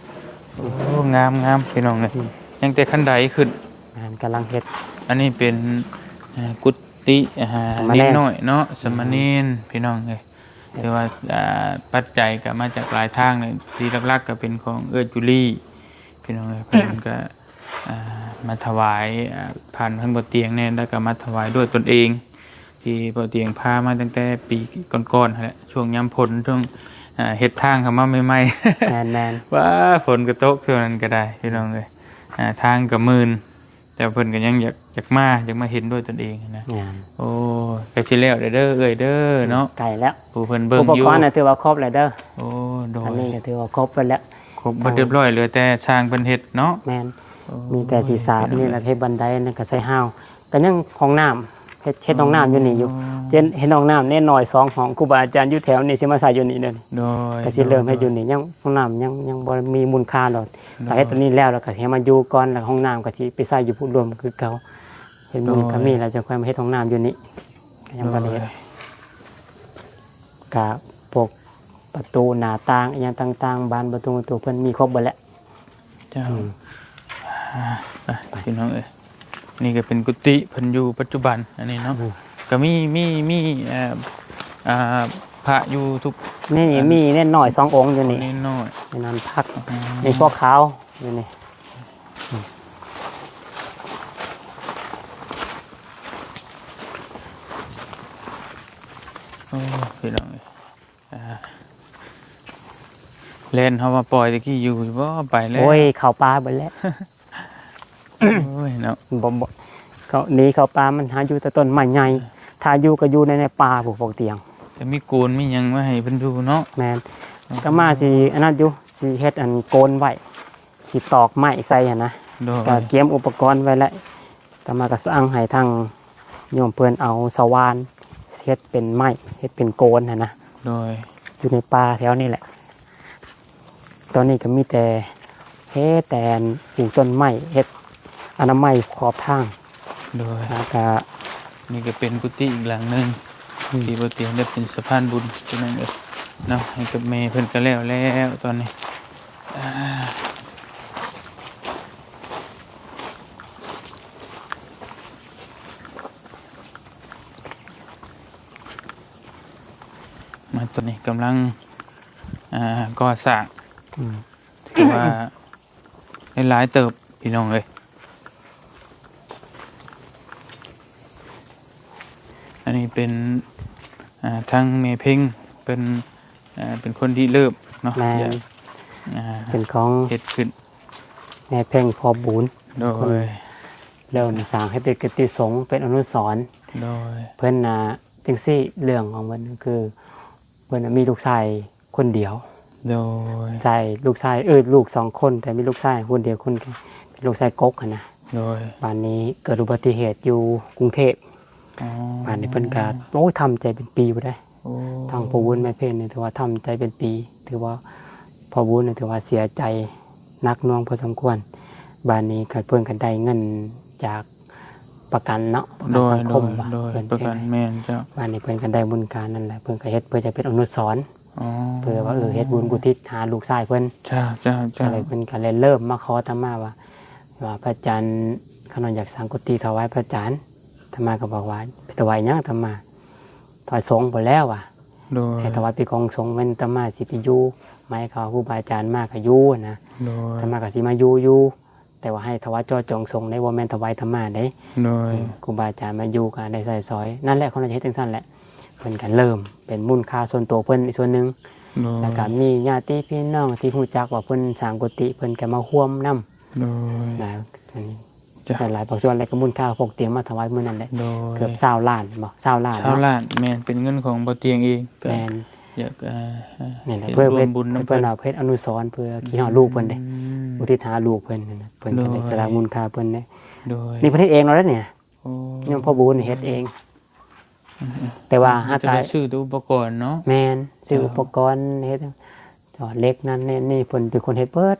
ໂອ້ ງາມໆ ພີ່ນ້ອງເອີຍ ອືມ ຍັງແຕ່ຂັ້ນໄດຂຶ້ນ ແມ່ນ ກຳລັງເຮັດ ອັນນີ້ເປັນ ອ່າ ກຸຕິ ອ່າ ສາມະເນນ ເນກນ້ອຍເນາະ ສາມະເນນ ອືມ ພີ່ນ້ອງເອີຍ ຖືວ່າ ອ່າ ປັດໄຈກໍມາຈາກຫຼາຍທາງເລີຍ ທີ່ຫຼັກໆກໍເປັນຂອງເອື້ອຍຈູລີ ພີ່ນ້ອງເອີຍ ເພິ່ນກໍ ອ່າ ມາຖວາຍ ອ່າ ຜ່ານທາງບໍ່ຕຽງແດ່ ແລ້ວກໍມາຖວາຍດ້ວຍຕົນເອງ ທີ່ບໍ່ຕຽງພາມາຕັ້ງແຕ່ປີກ່ອນໆຫັ້ນແຫຼະ ຊ່ວງຍາມຝົນ ຊ່ວງ ອ່າ ເຮັດທາງເຂົ້າມາໃໝ່ໆ ແມ່ນໆ ວ້າ ຝົນກໍຕົກຊ່ວງນັ້ນກໍໄດ້ ພີ່ນ້ອງເອີຍ ອ່າ ທາງກໍມື່ນ ແຕ່ເພິ່ນກໍຍັງຢາກ ຢາກມາ ຢາກມາເຫັນດ້ວຍຕົນເອງນະ. ແມ່ນ. ໂອ້ ໃກ້ຊິແລ້ວເດີເອື້ອຍເດີເນາະ. ໃກ້ແລ້ວ ຜູ້ເພິ່ນເບິ່ງຢູ່ ອຸປະກອນນະຖືວ່າຄົບແລ້ວເດີ. ໂອ້ ໂດຍ ອັນນີ້ກໍຖືວ່າຄົບເບິດແລ້ວ ຄົບເບິດຮຽບຮ້ອຍ ເຫຼືອແຕ່ຊ່າງເພິ່ນເຮັດເນາະ. ແມ່ນ. ໂອ້ ມີແຕ່ຊິສາບນີ້ແຫຼະ ເຮັດບັນໄດນັ້ນກໍໃສ່ຮາວ ກໍຍັງຫ້ອງນ້ຳ ເຮັດ ເຮັດຫ້ອງນ້ຳຢູ່ນີ້ຢູ່. ອໍ ເຮັດ ເຮັດຫ້ອງນ້ຳແນ່ໜ້ອຍສອງຫ້ອງ ຄູບາອາຈານຢູ່ແຖວນີ້ຊິມາໃສ່ຢູ່ນີ້ເດີ. ໂດຍ ກໍຊິເລີ່ມເຮັດຢູ່ນີ້ ໂດຍ ຍັງຫ້ອງນ້ຳຍັງ ຍັງບໍ່ມີມູນຄ່າດອກ. ໂດຍ ຖ້າເຮັດຕົວນີ້ແລ້ວ ແລ້ວກໍຊິໃຫ້ມາຢູ່ກ່ອນ ແລ້ວຫ້ອງນ້ຳກໍຊິໄປໃສ່ຢູ່ພຸ້ນລວມຄືເກົ່າ. ເຮັດມູນຄ່າມີແລ້ວ ໂດຍ ຈັ່ງຄ່ອຍມາເຮັດຫ້ອງນ້ຳຢູ່ນີ້ ກໍຍັງບໍ່ໄດ້ເຮັດ. ໂດຍ ກະພວກປະຕູໜ້າຕ່າງອີ່ຫຍັງຕ່າງໆ ບານປະຕູ ປະຕູເພິ່ນມີຄົບເບິດແຫຼະ. ເຈົ້າ. ອືມ ອ່າ ໄປ ໄປ ພີ່ນ້ອງເອີຍ ນີ້ກໍເປັນກຸຕິເພິ່ນຢູ່ປັດຈຸບັນ ອັນນີ້ເນາະ. ອືມ ກໍມີ ມີ ມີ ເອີ ອ່າ ພະຢູ່ທຸກ ນີ້ ອັນ ມີເນນນ້ອຍສອງອົງຢູ່ນີ້ ເນນນ້ອຍ ເນນນ້ອຍພັກ. ອືມ ນີ້ພໍ່ຂາວຢູ່ນີ້. ໂອ້ ພີ່ນ້ອງເອີຍ ອ່າ ແລ່ນເຮົາມາປ່ອຍຕະກີ້ຢູ່ບໍ່ ໄປແລ້ວ. ໂອ້ຍ ເຂົ້າປ່າເບິດແລ້ວ. ໂອ້ຍເນາະ ບໍ່ ບໍ່ ເຂົາໜີເຂົ້າປ່າ ມັນຫາຢູ່ແຕ່ຕົ້ນໄມ້ໃຫຍ່. ເອີ ຖ້າຢູ່ກໍຢູ່ໃນ ໃນປ່າພຸ້ນ ພວກຕຽງ ແຕ່ມີໂກນມີຫຍັງໄວ້ໃຫ້ເພິ່ນຢູ່ເນາະ. ແມ່ນ. ອືມ ອາດຕະມາຊິອັນນັ້ນຢູ່ ຊິເຮັດອັນໂກນໄວ້ ຊິຕອກໄມ້ໃສ່ຫັ້ນນະ. ໂດຍ ກໍກຽມອຸປະກອນໄວ້ແລ້ວ ອາດຕະມາກໍສັ່ງໃຫ້ທາງໂຍມເພິ່ນເອົາສະຫວ່ານເຮັດເປັນໄມ້ ເຮັດເປັນໂກນຫັ້ນນະ. ໂດຍ ຢູ່ໃນປ່າແຖວນີ້ແຫຼະ. ຕອນນີ້ກໍມີແຕ່ເຮັດແຕ່ປູກຕົ້ນໄມ້ ເຮັດອະນາໄມຂອບທາງ. ໂດຍ ແລ້ວກໍ ນີ້ກໍເປັນກຸຕິອີກຫຼັງໜຶ່ງ ອືມ ທີ່ບໍ່ຕຽງໄດ້ເປັນສະພານບຸນ ພີ່ນ້ອງເອີຍເນາະ ໃຫ້ກັບແມ່ເພິ່ນກໍແລ້ວແລ້ວຕອນນີ້. ອ່າ ມາ ຕອນນີ້ກຳລັງ ອ່າ ກໍ່ສ້າງ ອືມ ຖືວ່າ ຫຼາຍໆເຕີບ ພີ່ນ້ອງເອີຍ. ອັນນີ້ເປັນ ອ່າ ທາງແມ່ເພັງເພິ່ນ ອ່າ ເປັນຄົນລິເລີ່ມເນາະ. ແມ່ນ. ຢາກ ອ່າ ເປັນຂອງເຮັດຂຶ້ນ ແມ່ເພັງພໍ່ບຸນ. ໂດຍ ເປັນຄົນເລີ່ມສ້າງໃຫ້ເປັນກິດຕິສົງ ເປັນອະນຸສອນ. ໂດຍ ເພິ່ນ ອ່າ ຈັ່ງຊີ້ ເລື່ອງຂອງເພິ່ນຄື ເພິ່ນມີລູກຊາຍ ຄົນດຽວ. ໂດຍ ໃຊ່ ລູກຊາຍ ເອີ ລູກສອງຄົນ ແຕ່ມີລູກຊາຍຄົນດຽວ ຄົນ ເປັນລູກຊາຍກົກຫັ້ນນະ. ໂດຍ ບາດນີ້ເກີດອຸບັດຕິເຫດຢູ່ກຸງເທບ. ອໍ ບາດນີ້ເພິ່ນກໍ ໂອ້ຍ ທຳໃຈເປັນປີພຸ້ນເດ້. ໂອ້ ທາງພໍ່ບຸນແມ່ເພັງນີ້ຖືວ່າທຳໃຈເປັນປີ ຖືວ່າພໍ່ບຸນນີ້ຖືວ່າເສຍໃຈໜັກໜ່ວງພໍສົມຄວນ. ບາດນີ້ກໍເພິ່ນກໍໄດ້ເງິນຈາກ ປະກັນເນາະ ປະກັນສັງຄົມວ່າ ໂດຍ ໂດຍ ເພິ່ນ ປະກັນ ແມ່ນເຈົ້າ. ບາດນີ້ເພິ່ນກໍໄດ້ບຸນການນັ້ນແຫຼະ ເພິ່ນກໍເຮັດເພື່ອຈະເປັນອະນຸສອນ. ອໍ ເພື່ອວ່າ ເອີ ເຮັດບຸນອຸທິດຫາລູກຊາຍເພິ່ນ. ເຈົ້າ ເຈົ້າ ເຈົ້າ. ກໍເລີຍ ເພິ່ນກໍເລີຍເລີ່ມມາຂໍອາດຕະມາວ່າ ວ່າ ພະອາຈານ ຂ້ານ້ອຍຢາກສ້າງກຸຕິຖວາຍພະອາຈານ. ອາດຕະມາກໍບອກວ່າ ໄປຖວາຍຫຍັງອາດຕະມາ? ຖວາຍສົງພຸ້ນແຫຼ້ວວ່າ. ໂດຍ ໃຫ້ຖວາຍເປັນຂອງສົງ ແມ່ນອາດຕະມາຊິໄປຢູ່ ໝາຍຄວາມວ່າຄູບາອາຈານມາກໍຢູ່ນະ. ໂດຍ ອາດຕະມາກໍຊິມາຢູ່ຢູ່ ແຕ່ວ່າໃຫ້ຖວາຍເຈາະຈົງສົງເດ້ ບໍ່ແມ່ນຖວາຍອາດຕະມາເດ້. ໂດຍ ອືມ ຄູບາອາຈານມາຢູ່ກໍໄດ້ໃຊ້ສອຍ ນັ້ນແຫຼະ ເຂົາໜ້າຈະເຮັດຈັ່ງຊັ້ນແຫຼະ. ເພິ່ນກໍເລີ່ມເປັນມູນຄ່າສ່ວນຕົວເພິ່ນອີກສ່ວນໜຶ່ງ. ໂດຍ ແລ້ວກໍມີຍາດຕິພີ່ນ້ອງທີ່ຮູ້ຈັກວ່າເພິ່ນສ້າງກຸຕິ ເພິ່ນກໍມາຮ່ວມນຳ. ໂດຍ ນະ ອັນນີ້ ເຈົ້າ ຫຼາຍໆພາກສ່ວນ ແລ້ວກໍມູນຄ່າພວກຕຽງມາຖວາຍມື້ນັ້ນແຫຼະ. ໂດຍ ເກືອບຊາວລ້ານ ແມ່ນບໍ່? ຊາວລ້ານ ຊາວລ້ານ ເນາະ. ແມ່ນ ເປັນເງິນຂອງບໍ່ຕຽງເອງ. ກໍ ແມ່ນ ຢາກ ເອີ ນີ້ແຫຼະ ເພື່ອເຮັດ ເຮັດບຸນນຳເພິ່ນ ເພິ່ນເອົາເຮັດອະນຸສອນເພື່ອຄິດຮອດລູກເພິ່ນເດ້. ອືມ ອຸທິດຫາລູກເພິ່ນນະ ເພິ່ນກໍໄດ້ ໂດຍ ສະຫຼະມູນຄ່າເພິ່ນເດ້. ໂດຍ ນີ້ເພິ່ນເຮັດເອງເນາະເດ້ນີ້. ໂອ້ ໂຍມພໍ່ບຸນເຮັດເອງ. ອືມໆ ແຕ່ວ່າຫາກ ເພິ່ນຈະໄດ້ຊື້ແຕ່ອຸປະກອນເນາະ. ແມ່ນ ຊື້ ເຈົ້າ ອຸປະກອນເຮັດ ຈອດເຫຼັກນັ້ນແນ່ນີ້ ເພິ່ນເປັນຄົນເຮັດເບິດ.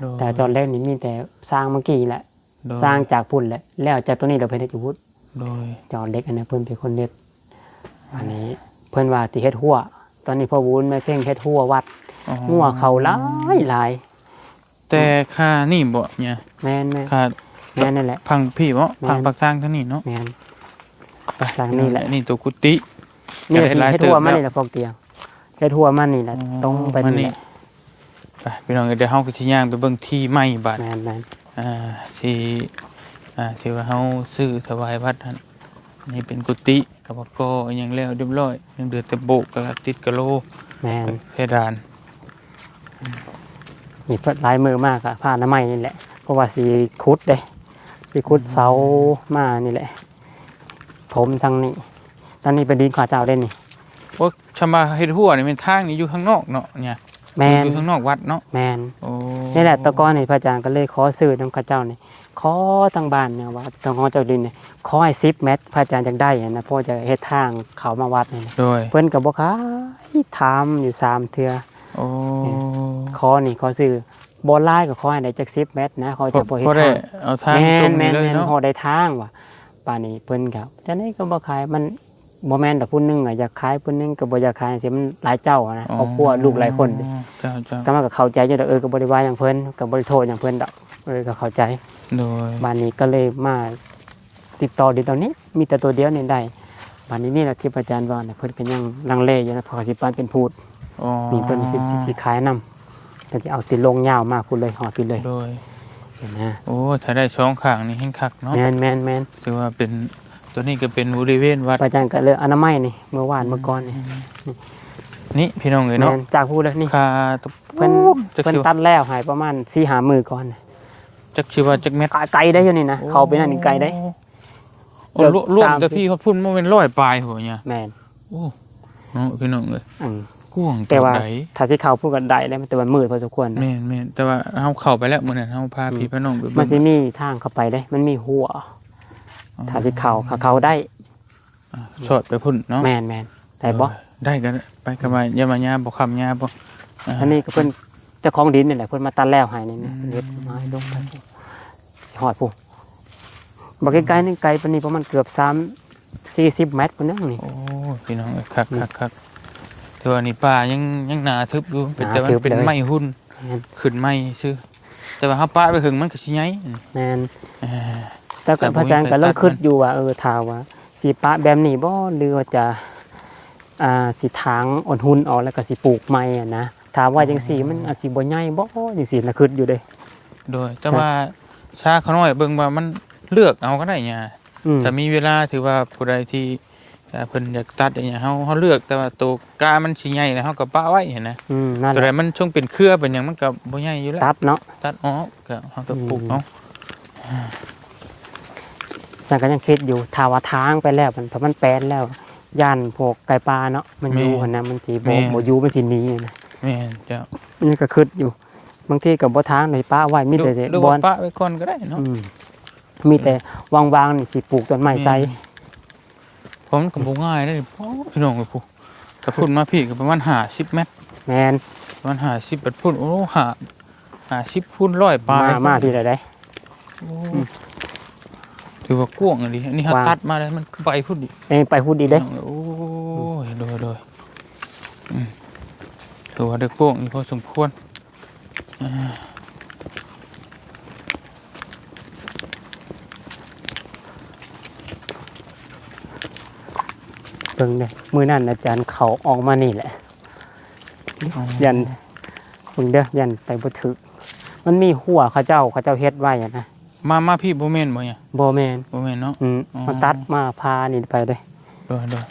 ໂດຍ ແຕ່ຈອດເຫຼັກນີ້ມີແຕ່ສ້າງເມື່ອກີ້ແຫຼະ. ໂດຍ ສ້າງຈາກພຸ້ນແຫຼະ ແລ້ວຈາກຕົວນີ້ແລ້ວເພິ່ນເຮັດຢູ່ພຸ້ນ. ໂດຍ ຈອດເຫຼັກອັນນີ້ເພິ່ນເປັນຄົນເຮັດ. ອັນນີ້ເພິ່ນວ່າຊິເຮັດຮົ້ວ ຕອນນີ້ພໍ່ບຸນແມ່ເພັງເຮັດຮົ້ວວັດ. ອໍ ງົວເຂົ້າຫຼາຍໆ. ແຕ່ຄານີ້ບໍ່ເນຍ? ແມ່ນໆ ຄາ ແມ່ນນັ້ນແຫຼະ ຝັ່ງພີ້ບໍ່? ແມ່ນ ຝັ່ງປາກທາງທາງນີ້ເນາະ. ແມ່ນ ໄປ ທາງນີ້ແຫຼະ. ນີ້ຕົວກຸຕິ ນີ້ ກໍໄດ້ຫຼາຍເຕີບແລ້ວ ເຮັດຮົ້ວມານີ້ແຫຼະ ພວກຕຽງ ເຮັດຮົ້ວມານີ້ແຫຼະ. ອໍ ຕົງໄປນີ້ແຫຼະ. ໄປ ພີ່ນ້ອງເອີຍ ດຽວເຮົາກໍຊິຍ່າງໄປເບິ່ງທີ່ໃໝ່ບາດ. ແມ່ນໆ ອ່າ ທີ່ ອ່າ ທີ່ວ່າເຮົາຊື້ຖວາຍວັດຫັ້ນ. ນີ້ເປັນກຸຕິ ກໍວ່າກໍ່ອີ່ຫຍັງແລ້ວຮຽບຮ້ອຍ ຍັງເຫຼືອແຕ່ໂບກ ກໍຕິດກະໂຫຼ. ແມ່ນ ເພດານ. ນີ້ ຫຼາຍມື້ມາກໍຜ້າອະນາໄມນີ້ແຫຼະ ເພາະວ່າຊິຂຸດເດ້. ຊິຂຸດເສົາມານີ້ແຫຼະ ຖົມທາງນີ້. ທາງນີ້ເປັນດິນຂະເຈົ້າເດ້ນີ້. ໂອ້ ຊຳວ່າເຮັດຮົ້ວນີ້ແມ່ນທາງນີ້ຢູ່ຂ້າງນອກເນາະ ເນຍ? ແມ່ນ ຢູ່ຂ້າງນອກວັດເນາະ. ແມ່ນ. ໂອ້ ນີ້ແຫຼະ ແຕ່ກ່ອນນີ້ພະອາຈານກໍເລີຍຂໍຊື້ນຳເຂົາເຈົ້ານີ້ ຂໍທາງບ້ານນີ້ວ່າ ທາງຂອງເຈົ້າດິນນີ້ ຂໍໃຫ້ສິບແມັດ ພະອາຈານຢາກໄດ້ຫັ້ນນະ ເພາະຈະເຮັດທາງເຂົ້າມາວັດນີ້ນະ. ໂດຍ. ເພິ່ນກໍບໍ່ຂາຍ ຖາມຢູ່ສາມເທື່ອ. ໂອ້ ຂໍນີ້ ຂໍຊື້ ບໍ່ຫຼາຍກໍຂໍໃຫ້ໄດ້ຈັກສິບແມັດນະ ເຂົາຈະບໍ່ເຮັດທາງ. ພໍໄດ້ເອົາທາງ ແມ່ນ ຕົງນີ້ເລີຍເນາະ. ແມ່ນໆ ພໍໄດ້ທາງວ່າ. ບາດນີ້ເພິ່ນກໍຈັ່ງໃດກໍບໍ່ຂາຍ ມັນບໍ່ແມ່ນດອກ ຜູ້ໜຶ່ງກໍຢາກຂາຍ ຜູ້ໜຶ່ງກໍບໍ່ຢາກຂາຍ ຈັ່ງຊີ້ ມັນຫຼາຍເຈົ້ານະ. ອໍ ຄອບຄົວລູກຫຼາຍຄົນ. ເຈົ້າໆ. ແຕ່ວ່າກໍເຂົ້າໃຈຢູ່ດອກ ເອີ ກໍບໍ່ໄດ້ວ່າຫຍັງເພິ່ນ ກໍບໍ່ໄດ້ໂທດຫຍັງເພິ່ນດອກ ເອີ ກໍເຂົ້າໃຈ. ໂດຍ. ບາດນີ້ກໍເລີຍມາຕິດຕໍ່ດິນຕົງນີ້ ມີແຕ່ຕົວດຽວນີ້ໄດ້. ບາດນີ້ນີ້ແຫຼະທີ່ພະອາຈານວ່ານະ ເພິ່ນກໍຍັງລັງເລຢູ່ນະ ເພາະວ່າຊິປັນເປັນພູດ. ອໍ ນີ້ ຕົວນີ້ຄືຊິ ຊິຂາຍນຳ ກໍຊິເອົາຕິດລົງຍາວມາພຸ້ນເລີຍ ຮອດພີ້ເລີຍ. ໂດຍ. ເຫັນນະ? ໂອ້ ຖ້າໄດ້ສອງຂ້າງນີ້ແຮງຄັກເນາະ. ແມ່ນໆໆ. ຖືວ່າເປັນ ຕົວນີ້ກໍເປັນບໍລິເວນວັດ. ພະອາຈານກໍເລີຍອະນາໄມນີ້ ເມື່ອວານ ອືມ ເມື່ອກ່ອນນີ້. ນີ້ພີ່ນ້ອງເອີຍເນາະ. ແມ່ນ ຈາກພູເລີຍນີ້. ຄ່າ ເພິ່ນ ເພິ່ນຕັດແລ້ວໃຫ້ປະມານສີ່ຫ້າມື້ກ່ອນ. ຈັກຊິວ່າຈັກແມັດ. ກະໄກໄດ໋ຢູ່ນີ້ນະ. ໂອ້ ເຂົ້າໄປນັ້ນນີ້ໄກໄດ໋. ໂອ້ ລວມແຕ່ພີ້ຮອດພຸ້ນບໍ່ແມ່ນຮ້ອຍປາຍພຸ້ນຫຍັງ. ແມ່ນ. ໂອ້ ເນາະ ພີ່ນ້ອງເອີຍ. ອືມ ກວ້າງ. ແຕ່ວ່າຖ້າຊິເຂົ້າພຸ້ນກໍໄດ້ແລ້ວ ແຕ່ວ່າມືດພໍສົມຄວນ. ແມ່ນໆ. ແຕ່ວ່າເຮົາເຂົ້າໄປແລ້ວ ມື້ນັ້ນເຮົາພາ ອືມ ພີ່ພານ້ອງໄປເບິ່ງ. ມັນຊິມີທາງເຂົ້າໄປເດ້ ມັນມີຮົ້ວ. ອໍ ຖ້າຊິເຂົ້າ ເຂົ້າໄດ້. ອ່າ ສອດໄປພຸ້ນເນາະ. ແມ່ນໆ. ໄດ້ບໍ່? ເອີ ໄດ້ກໍໄດ້ ໄປກໍໄປ. ອືມ ຢ່າມາຍາມບໍ່ຄ່ຳຍາມບໍ່. ອ່າ ອັນນີ້ກໍເພິ່ນ ເຈົ້າຂອງດິນນີ້ແຫຼະ ເພິ່ນມາຕັດແລ້ວໃຫ້ນີ້. ອືມ ເຮັດມາໃຫ້ລົງໄປ ຮອດພຸ້ນ. ບໍ່ໄກໆ ນີ້ໄກປານນີ້ປະມານເກືອບສາມ ສີ່ສິບແມັດພຸ້ນນະນີ້. ໂອ້ ພີ່ນ້ອງເອີຍ ຄັກໆໆ. ອືມ ຖືວ່ານີ້ປ່າຍັງ ຍັງໜາທຶບຢູ່ ເປັນແຕ່ມັນເປັນໄມ້ຮຸ່ນ. ແມ່ນ ຂຶ້ນໃໝ່ຊື່ ແຕ່ວ່າເຮົາປະໄວ້ເຫິງມັນກໍຊິໃຫຍ່. ແມ່ນ. ເອີ ແຕ່ກໍພະອາຈານກໍລອງຄິດຢູ່ວ່າ ເອີ ຖ້າວ່າຊິປະແບບນີ້ບໍ່ ຫຼືວ່າຈະ ອ່າ ຊິຖາງອ່ອນຮຸ່ນອອກ ແລ້ວກໍຊິປູກໃໝ່ຫັ້ນນະ. ຖ້າໄວ້ຈັ່ງຊີ້ ອືມ ມັນອາດຊິບໍ່ໃຫຍ່ບໍ່ ຈັ່ງຊີ້ນະ ຄິດຢູ່ເດ້. ໂດຍ. ແຕ່ວ່າຊາຂະນ້ອຍເບິ່ງວ່າມັນເລືອກເອົາກໍໄດ້ຫຍ້າ. ອືມ ຖ້າມີເວລາ ຖືວ່າຜູ້ໃດທີ່ ເອີ ເພິ່ນຢາກຕັດອີ່ຫຍັງ ເຮົາ ເຮົາເລືອກ ແຕ່ວ່າໂຕກ້າມັນຊິໃຫຍ່ແລ້ວ ເຮົາກໍປະໄວ້ຫັ້ນນະ. ອືມ ນັ້ນແຫຼະ. ໂຕໃດມັນຊົງເປັນເຄືອ ເປັນຫຍັງ ມັນກໍບໍ່ໃຫຍ່ຢູ່ແລ້ວ ຕັດເນາະ ຕັດອອກ ກໍເຮົາກໍ ອືມ ປູກເອົາ. ຈັ່ງກໍຍັງຄິດຢູ່ ຖ້າວ່າທາງໄປແລ້ວ ມັນ ຖ້າມັນແປນແລ້ວ ຢ້ານພວກໄກ່ປ່າເນາະ ມັນຢູ່ຫັ້ນນະ ມັນຊິບໍ່ ບໍ່ຢູ່ ມັນຊິໜີຫັ້ນນະ. ແມ່ນເຈົ້າ. ນີ້ກໍຄິດຢູ່ ບາງທີກໍບໍ່ທາງໃດປະໄວ້ ມີແຕ່ ຫຼືວ່າປະໄວ້ກ່ອນກໍໄດ້ເນາະ. ອືມ ມີແຕ່ວ່າງໆນີ້ຊິປູກຕົ້ນໄມ້ໃສ່. ແມ່ນ. ເພາະມັນກໍບໍ່ງ່າຍເດ້ ໂອ້ ພີ່ນ້ອງເອີຍ ພຸ້ນ ແຕ່ພຸ້ນມາພີ້ກໍປະມານຫ້າສິບແມັດ. ແມ່ນ. ປະມານຫ້າສິບແມັດພຸ້ນ. ໂອ້ ຫ້າ ຫ້າສິບຄູນຮ້ອຍປາຍ ມາ ມາພີ້ໄດ້ເດ້. ໂອ້ ອືມ ຖືວ່າກວ້າງອີ່ຫຼີ. ອັນນີ້ເຮົາຕັດມາແລ້ວ ມັນໄປພຸ້ນອີກ. ເອີ ໄປພຸ້ນອີກເດ້. ໂອ້ຍ ໂດຍໆ ອືມ ຖືວ່າໄດ້ກວ້າງອີກພໍສົມຄວນ. ເບິ່ງເດີ້ ມື້ນັ້ນອາຈານເຂົ້າອອກມານີ້ແຫຼະ. ອໍ ຢ້ານ ເບິ່ງເດີ້ ຢ້ານໄປບໍ່ຖືກ. ມັນມີຮົ້ວເຂົາເຈົ້າ ເຂົາເຈົ້າເຮັດໄວ້ຫັ້ນນະ. ມາ ມາພີ້ບໍ່ແມ່ນບໍ່ຫຍັງ? ບໍ່ແມ່ນ ບໍ່ແມ່ນເນາະ. ອືມ ອໍ ມາຕັດມາພານີ້ໄປເດ້. ໂດຍໆ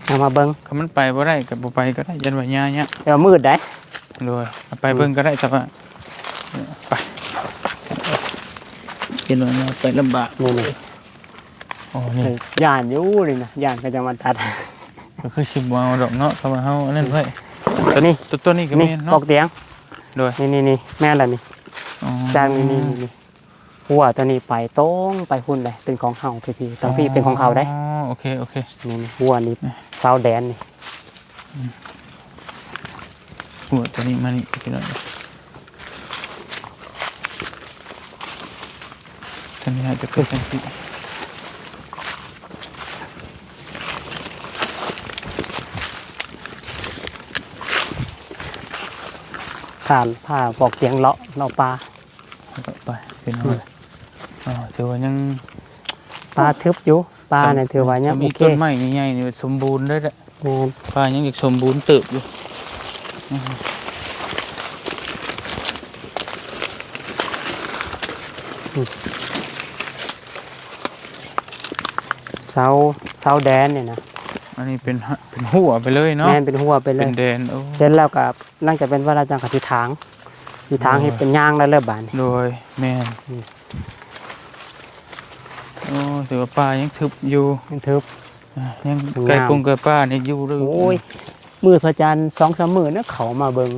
ເອົາມາເບິ່ງ. ຄັນມັນໄປບໍ່ໄດ້ກໍບໍ່ໄປກໍໄດ້ ຢ້ານວ່າຍາຍະ. ແຕ່ວ່າມືດໄດ໋. ໂດຍ ເອົາໄປເບິ່ງກໍໄດ້ ອືມ ແຕ່ວ່າ ໄປ ເຫັນວ່າໄປລຳບາກ. ນີ້ໆ ອໍ ນີ້ ເອີ ຢ້ານຢູ່ນີ້ນະ ຢ້ານເຂົາເຈົ້າມາຕັດ. ກໍຄືຊິບໍ່ເອົາດອກເນາະ ເພາະວ່າເຮົາອັນນັ້ນໄວ້. ຕົວນີ້ ຕົວ ຕົວນີ້ກໍແມ່ນເນາະ ກອກຕຽງ. ໂດຍ ນີ້ໆໆ ແມ່ນລະນີ້. ອໍ ຈາກນີ້ໆໆ ຮົ້ວຕົວນີ້ໄປຕົງໄປພຸ້ນເດ້ ເປັນຂອງເຮົາ ພີ້ໆ ທາງພີ້ເປັນຂອງເຂົາເດ້. ອໍ ໂອເຄ ໂອເຄ. ນີ້ໆ ຮົ້ວນີ້ ນີ້ ເສົາແດນນີ້. ອືມ ຫົວຕົວນີ້ມານີ້ ພີ່ນ້ອງ. ຕົວນີ້ອາດຈະເປັນຈັ່ງຊີ້ ຜ່ານ ຜ່ານປອກຕຽງ ເລາະ ເລາະປ່າ. ໄປ ພີ່ນ້ອງ. ອືມ ເອີ ຖືວ່າຍັງ ປ່າທຶບຢູ່ ປ່ານີ້ຖືວ່າຍັງໂອເຄ. ມີຕົ້ນໄມ້ໃຫຍ່ໆນີ້ສົມບູນເລີຍແຫຼະ. ແມ່ນ ປ່າຍັງອີກສົມບູນເຕີບຢູ່. ອືມ ເສົາ ເສົາແດນນີ້ນະ. ອັນນີ້ເປັນ ເປັນຮົ້ວໄປເລີຍເນາະ. ແມ່ນ ເປັນຮົ້ວໄປເລີຍ ເປັນແດນ. ໂອ້ ເປັນແລ້ວກໍ ຫຼັງຈາກເປັນແລ້ວຈັ່ງກໍຊິຖາງ. ຊິທາງເຮັດເປັນຍ່າງໄດ້ແລ້ວບາດນີ້. ໂດຍ ແມ່ນ. ອືມ ໂອ້ ຖືວ່າປ່າຍັງທຶບຢູ່ ຍັງທຶບ ອ່າ ຍັງ ຍັງງາມ ໄກ່ກົງໄກ່ປ່ານີ້ຢູ່ເລີຍ. ໂອ້ຍ ມື້ພະຈັນສອງສາມມື້ນະ ເຂົ້າມາເບິ່ງ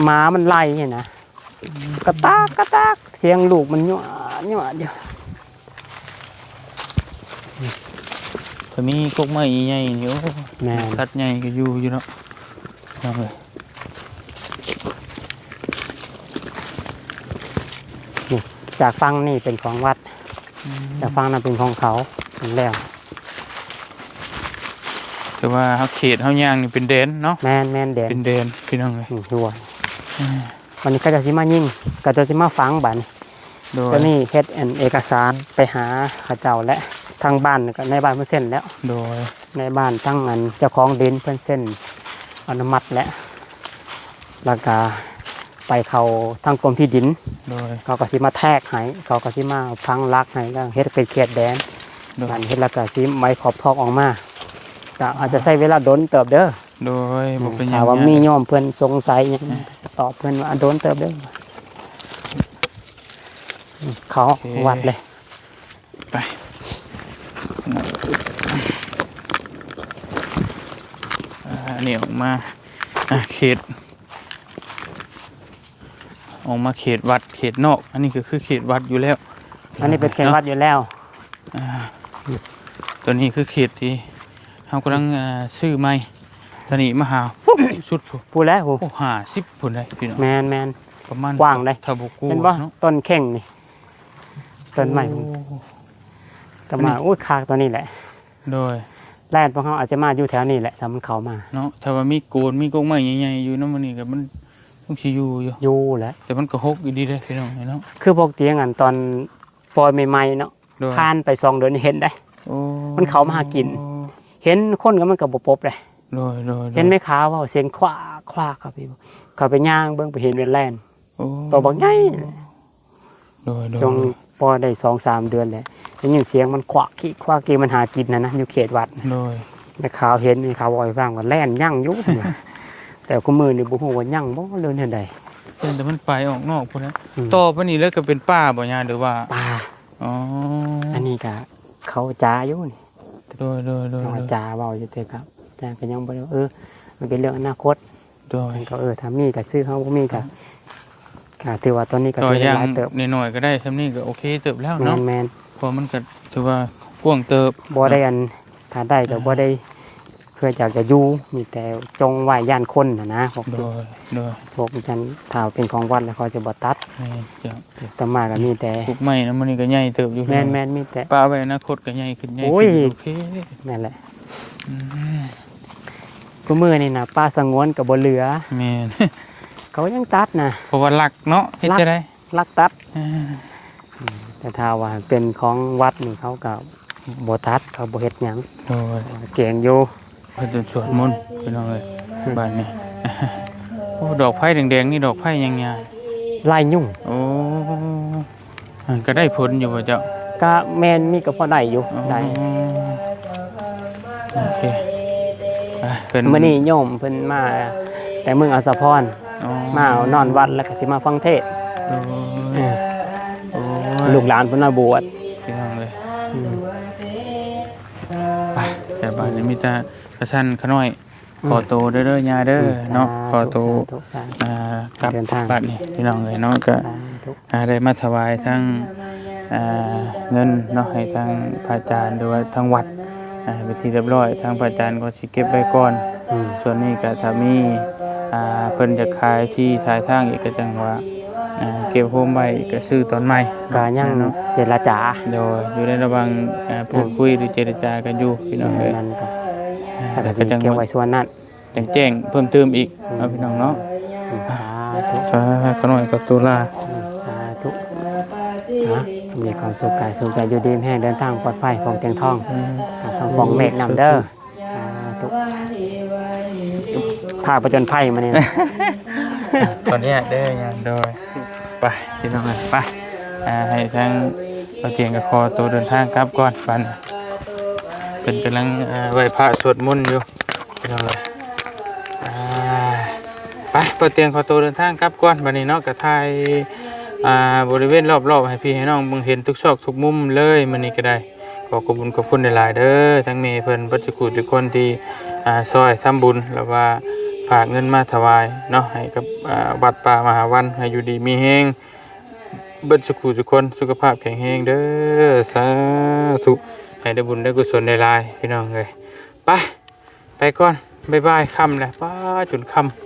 ໝາມັນໄລ່ຫັ້ນນະ ອືມ ກະຕາກກະຕາກ ສຽງລູກມັນຍົວະຍົວະຢູ່. ຖ້າມີກົກໄມ້ໃຫຍ່ໆນີ້ ໂອ້ ແມ່ນ ສັດໃຫຍ່ກໍຢູ່ຢູ່ເນາະ ພີ່ນ້ອງເອີຍ. ນີ້ ຈາກຝັ່ງນີ້ເປັນຂອງວັດ ອືມ ຈາກຝັ່ງນັ້ນເປັນຂອງເຂົາ ແລ້ວ ແຕ່ວ່າເຮົາ ເຂດເຮົາຍ່າງນີ້ເປັນແດນເນາະ. ແມ່ນໆ ແດນ ເປັນແດນ ພີ່ນ້ອງເອີຍ. ນີ້ ຮົ້ວ ອືມ ບາດນີ້ເຂົາເຈົ້າຊິມາຍິງ ເຂົາເຈົ້າຊິມາຝັງບາດນີ້. ໂດຍ ຕອນນີ້ເຮັດອັນເອກະສານໄປຫາເຂົາເຈົ້າແລ້ວ ທາງບ້ານກໍ ນາຍບ້ານເພິ່ນເຊັນແລ້ວ. ໂດຍ ນາຍບ້ານ ທາງອັນເຈົ້າຂອງດິນເພິ່ນເຊັນອະນຸມັດແລ້ວ ແລ້ວກະໄປເຂົ້າທາງກົມທີ່ດິນ. ໂດຍ ເຂົາກໍຊິມາແທກໃຫ້ ເຂົາກໍຊິມາຝັງຫຼັກໃຫ້ ແລ້ວເຮັດເປັນເຂດແດນ. ໂດຍ ບາດເຮັດແລ້ວກໍຊິໃບຂອບທອກອອກມາ ກໍອາດຈະໃຊ້ເວລາດົນເຕີບເດີ. ໂດຍ ອືມ ບໍ່ເປັນຫຍັງ ຖ້າວ່າມີໂຍມເພິ່ນສົງໄສຫຍັງ ອ່າ ຕອບເພິ່ນວ່າດົນເຕີບເດີ. ເຂົ້າ ໂອເຄ ວັດເລີຍ ໄປ. ອ່າ ອັນນີ້ອອກມາ ອ່າ ເຂດ ອອກມາເຂດວັດເຂດນອກ ອັນນີ້ກໍຄືເຂດວັດຢູ່ແລ້ວ. ອັນນີ້ເປັນເຂດວັດຢູ່ແລ້ວ. ອ່າ ຕົວນີ້ຄືເຂດທີ່ເຮົາກຳລັງ ອືມ ເອີ່ ຊື້ໃໝ່ ຕົວນີ້ມາຫາພຸ້ນສຸດພຸ້ນ ພຸ້ນແຫຼະ ໂອ້ ຫ້າສິບພຸ້ນເດ້ພີ່ນ້ອງ. ແມ່ນໆ ປະມານ ກວ້າງເດ້ ຖ້າບໍ່ກູ້ ເຫັນບໍ່ ເນາະ ຕົ້ນເຄັ່ງນີ້ ຕົ້ນໄມ້ ໂອ້ ຕະມາ ໂອ້ຍ ຄັກຕົວນີ້ແຫຼະ. ໂດຍ ແລ່ນພວກເຮົາອາດຈະມາຢູ່ແຖວນີ້ແຫຼະ ຖ້າມັນເຂົ້າມາເນາະ. ຖ້າວ່າມີໂກນ ມີກົກໄມ້ໃຫຍ່ໆຢູ່ນຳ ມື້ນີ້ກໍມັນຕ້ອງຊິຢູ່ຢູ່ ຢູ່ແຫຼະ ແຕ່ມັນກໍຮົກຢູ່ດີເດ້ພີ່ນ້ອງເນາະ. ຄືພວກຕຽງອັນຕອນປ່ອຍໃໝ່ໆເນາະ ໂດຍ ຜ່ານໄປສອງເດືອນເຫັນໄດ໋. ໂອ້ ມັນເຂົ້າມາຫາກິນ ເຫັນຄົນກໍມັນກໍບໍ່ປົບເດ້. ໂດຍໆໆ ເຫັນແມ່ຄ້າເວົ້າສຽງຄວາກຄວາກ ເຂົ້າໄປ ເຂົ້າໄປຍ່າງເບິ່ງ ໄປເຫັນມັນແລ່ນ ໂອ້ ໂຕບັກໃຫຍ່. ໂດຍໆໆ ຊ່ວງພໍໄດ້ສອງສາມເດືອນແຫຼະ ໄດ້ຍິນສຽງມັນຄວາກຄີຄວາກຄີ ມັນຫາກິນຫັ້ນນະ ຢູ່ເຂດວັດ. ໂດຍ ແມ່ຄ້າເຫັນ ແມ່ຄ້າເວົ້າໃຫ້ຟັງວ່າແລ່ນຍັງຢູ່ ເພິ່ນວ່າ ແຕ່ຄຸມື້ນີ້ບໍ່ຮູ້ວ່າຍັງບໍ່ ຫຼືແນວໃດ. ເຫັນແຕ່ມັນໄປອອກນອກພຸ້ນແຫຼະ. ອືມ ຕໍ່ໄປນີ້ເລີຍກໍເປັນປ່າບໍ່ຍາ ຫຼືວ່າ ປ່າ. ອໍ ອັນນີ້ກໍເຂົາຈາຢູ່ນີ້. ໂດຍໆໆໆ ເຂົາຈາເວົ້າຢູ່ ແຕ່ກໍ ແຕ່ກໍຍັງບໍ່ໄດ້ ເອີ ມັນເປັນເລື່ອງອະນາຄົດ. ໂດຍ ເພິ່ນກໍ ເອີ ຖ້າມີກໍຊື້ ເຮົາບໍ່ມີກໍ ອ່າ ກໍຖືວ່າຕອນນີ້ກໍຖືວ່າໄດ້ຫຼາຍເຕີບ ນ້ອຍໆກໍໄດ້ສ່ຳນີ້ກໍໂອເຄເຕີບແລ້ວເນາະ. ແມ່ນໆ ເພາະມັນກໍຖືວ່າກວ້າງເຕີບ ບໍ່ໄດ້ອັນ ຖ້າໄດ້ກໍ ອ່າ ບໍ່ໄດ້ເພື່ອຢາກຈະຢູ່ ມີແຕ່ຈົ່ງໄວ້ຢ້ານຄົນຫັ້ນນະ ພວກ ໂດຍໆ ພວກຈັ່ງ ຖ້າເປັນຂອງວັດແລ້ວເຂົາຈະບໍ່ຕັດ. ແມ່ນເຈົ້າ ອາດຕະມາກໍມີແຕ່ ປູກໄມ້ນຳ ມັນນີ້ກໍໃຫຍ່ເຕີບຢູ່. ແມ່ນໆ ມີແຕ່ ປະໄວ້ອະນາຄົດກໍໃຫຍ່ຂຶ້ນ ໃຫຍ່ຂຶ້ນ. ໂອ້ຍ ໂອເຄ ນັ້ນແຫຼະ. ອືມ ທຸກມື້ນີ້ນະ ປ່າສະຫງວນກໍບໍ່ເຫຼືອ. ແມ່ນ ເຂົາຍັງຕັດນະ ເພາະວ່າລັກເນາະ ເຮັດຈັ່ງໃດ ລັກຕັດ. ເອີ ອືມ ແຕ່ຖ້າວ່າເປັນຂອງວັດນີ້ ເຂົາກໍບໍ່ຕັດ ເຂົາບໍ່ເຮັດຫຍັງ. ໂດຍ ເກງຢູ່ ເພິ່ນຈະສວດມົນພີ່ນ້ອງເອີຍ. ອືມ ບາດນີ້ ໂອ້ ດອກໄຟແດງໆນີ້ ດອກໄຟຫຍັງຍາ? ລາຍຍຸງ. ໂອ້ ມັນກໍໄດ້ຜົນຢູ່ບໍ່ເຈົ້າ? ກະແມ່ນ ມີກໍພໍໄດ້ຢູ່. ອໍ ໄດ້ ໂອເຄ ອ່ະ ເພິ່ນ ມື້ນີ້ໂຍມເພິ່ນມາແຕ່ເມືອງອາສະພອນ. ອໍ ມານອນວັດ ແລ້ວກໍຊິມາຟັງເທດ. ໂອ້ຍ ເອີ ໂອ້ຍ ລູກຫຼານເພິ່ນມາບວດ ພີ່ນ້ອງເອີຍ. ອືມ ໄປ ແຕ່ບາດນີ້ ອືມ ມີແຕ່ຂະຊັ້ນຂະນ້ອຍ ອືມ ຂໍໂຕເດີ ເດີ ຍ່າເດີ ອືມ ເນາະ ສາທຸ ຂໍໂຕ ສາທຸ ສາທຸ ອ່າ ກັບ ເດີນທາງ ບັດນີ້ ພີ່ນ້ອງເອີຍເນາະ ກໍ ສາທຸ ອ່າ ໄດ້ມາຖວາຍທັງ ອ່າ ເງິນເນາະ ໃຫ້ທາງພະອາຈານ ຫຼືວ່າທາງວັດ ອ່າ ເປັນທີ່ຮຽບຮ້ອຍ. ທາງພະອາຈານກໍຊິເກັບໄວ້ກ່ອນ. ອືມ ສ່ວນນີ້ກໍຖ້າມີ ອ່າ ເພິ່ນຢາກຂາຍທີ່ຂາຍທາງອີກ ກໍຈັ່ງວ່າ ອ່າ ເກັບໂຮມໄວ້ ກໍຊື້ຕອນໃໝ່ ກໍຍັງ ເນາະ ເຈລະຈາ. ໂດຍ ຢູ່ໃນລະຫວ່າງ ອ່າ ອືມ ພູດຄຸຍ ຫຼື ເຈລະຈາກັນຢູ່ ພີ່ນ້ອງເອີຍ. ແມ່ນ ກໍ ອ່າ ແລ້ວກໍຊິເກັບໄວ້ສ່ວນນັ້ນ ແຈ້ງເພີ່ມເຕີມອີກ ອືມ ເນາະ ພີ່ນ້ອງເນາະ. ອືມ ສາທຸ ອ່າ ຂະນ້ອຍກັບໂຕລາ. ອືມ ສາທຸ ນະ ມີຄວາມສຸກກາຍສຸກໃຈ ຢູ່ດີມີແຮງ ເດີນທາງປອດໄພ ຂອງຕຽງທອງ ອືມ ກັບທາງຂອງເມກນຳເດີ. ສາທຸ ພາຜະຈົນໄພມານີ້ ຂໍອະນຸຍາດເດີ. ໂດຍ ໄປ ພີ່ນ້ອງເອີຍ ໄປ ອ່າ ໃຫ້ທາງບ່າວຕຽງກໍຂໍໂຕເດີນທາງກັບກ່ອນ ບັດນີ້ ເພິ່ນກຳລັງ ອ່າ ໄຫວ້ພະສວດມົນຢູ່ ພີ່ນ້ອງເອີຍ. ອ່າ ໄປ ບໍ່ຕຽງຂໍໂຕເດີນທາງກັບກ່ອນ ບັດນີ້ເນາະ ກະຖ່າຍ ອ່າ ບໍລິເວນລອບໆ ໃຫ້ພີ່ໃຫ້ນ້ອງເບິ່ງເຫັນທຸກຊອກທຸກມຸມເລີຍ ມື້ນີ້ກະໄດ້ ຂໍຂອບຄຸນຂອບຄຸນຫຼາຍໆເດີ ທັງແມ່ເພິ່ນເບິດສູ່ຜູ້ທຸກຄົນທີ່ ອ່າ ຊ່ອຍທຳບຸນ ຫຼືວ່າຝາກເງິນມາຖວາຍເນາະ ໃຫ້ກັບ ອ່າ ວັດປ່າມະຫາວັນ ໃຫ້ຢູ່ດີມີແຮງ ເບິດສູ່ຜູ້ທຸກຄົນ ສຸຂະພາບແຂງແຮງເດີ ສາທຸ ໃຫ້ໄດ້ບຸນໄດ້ກຸສົນຫຼາຍໆ ພີ່ນ້ອງເອີຍ ໄປ ໄປກ່ອນ ບາຍບາຍ ຄ່ຳແລ້ວ ປ້າ ຈົນຄ່ຳ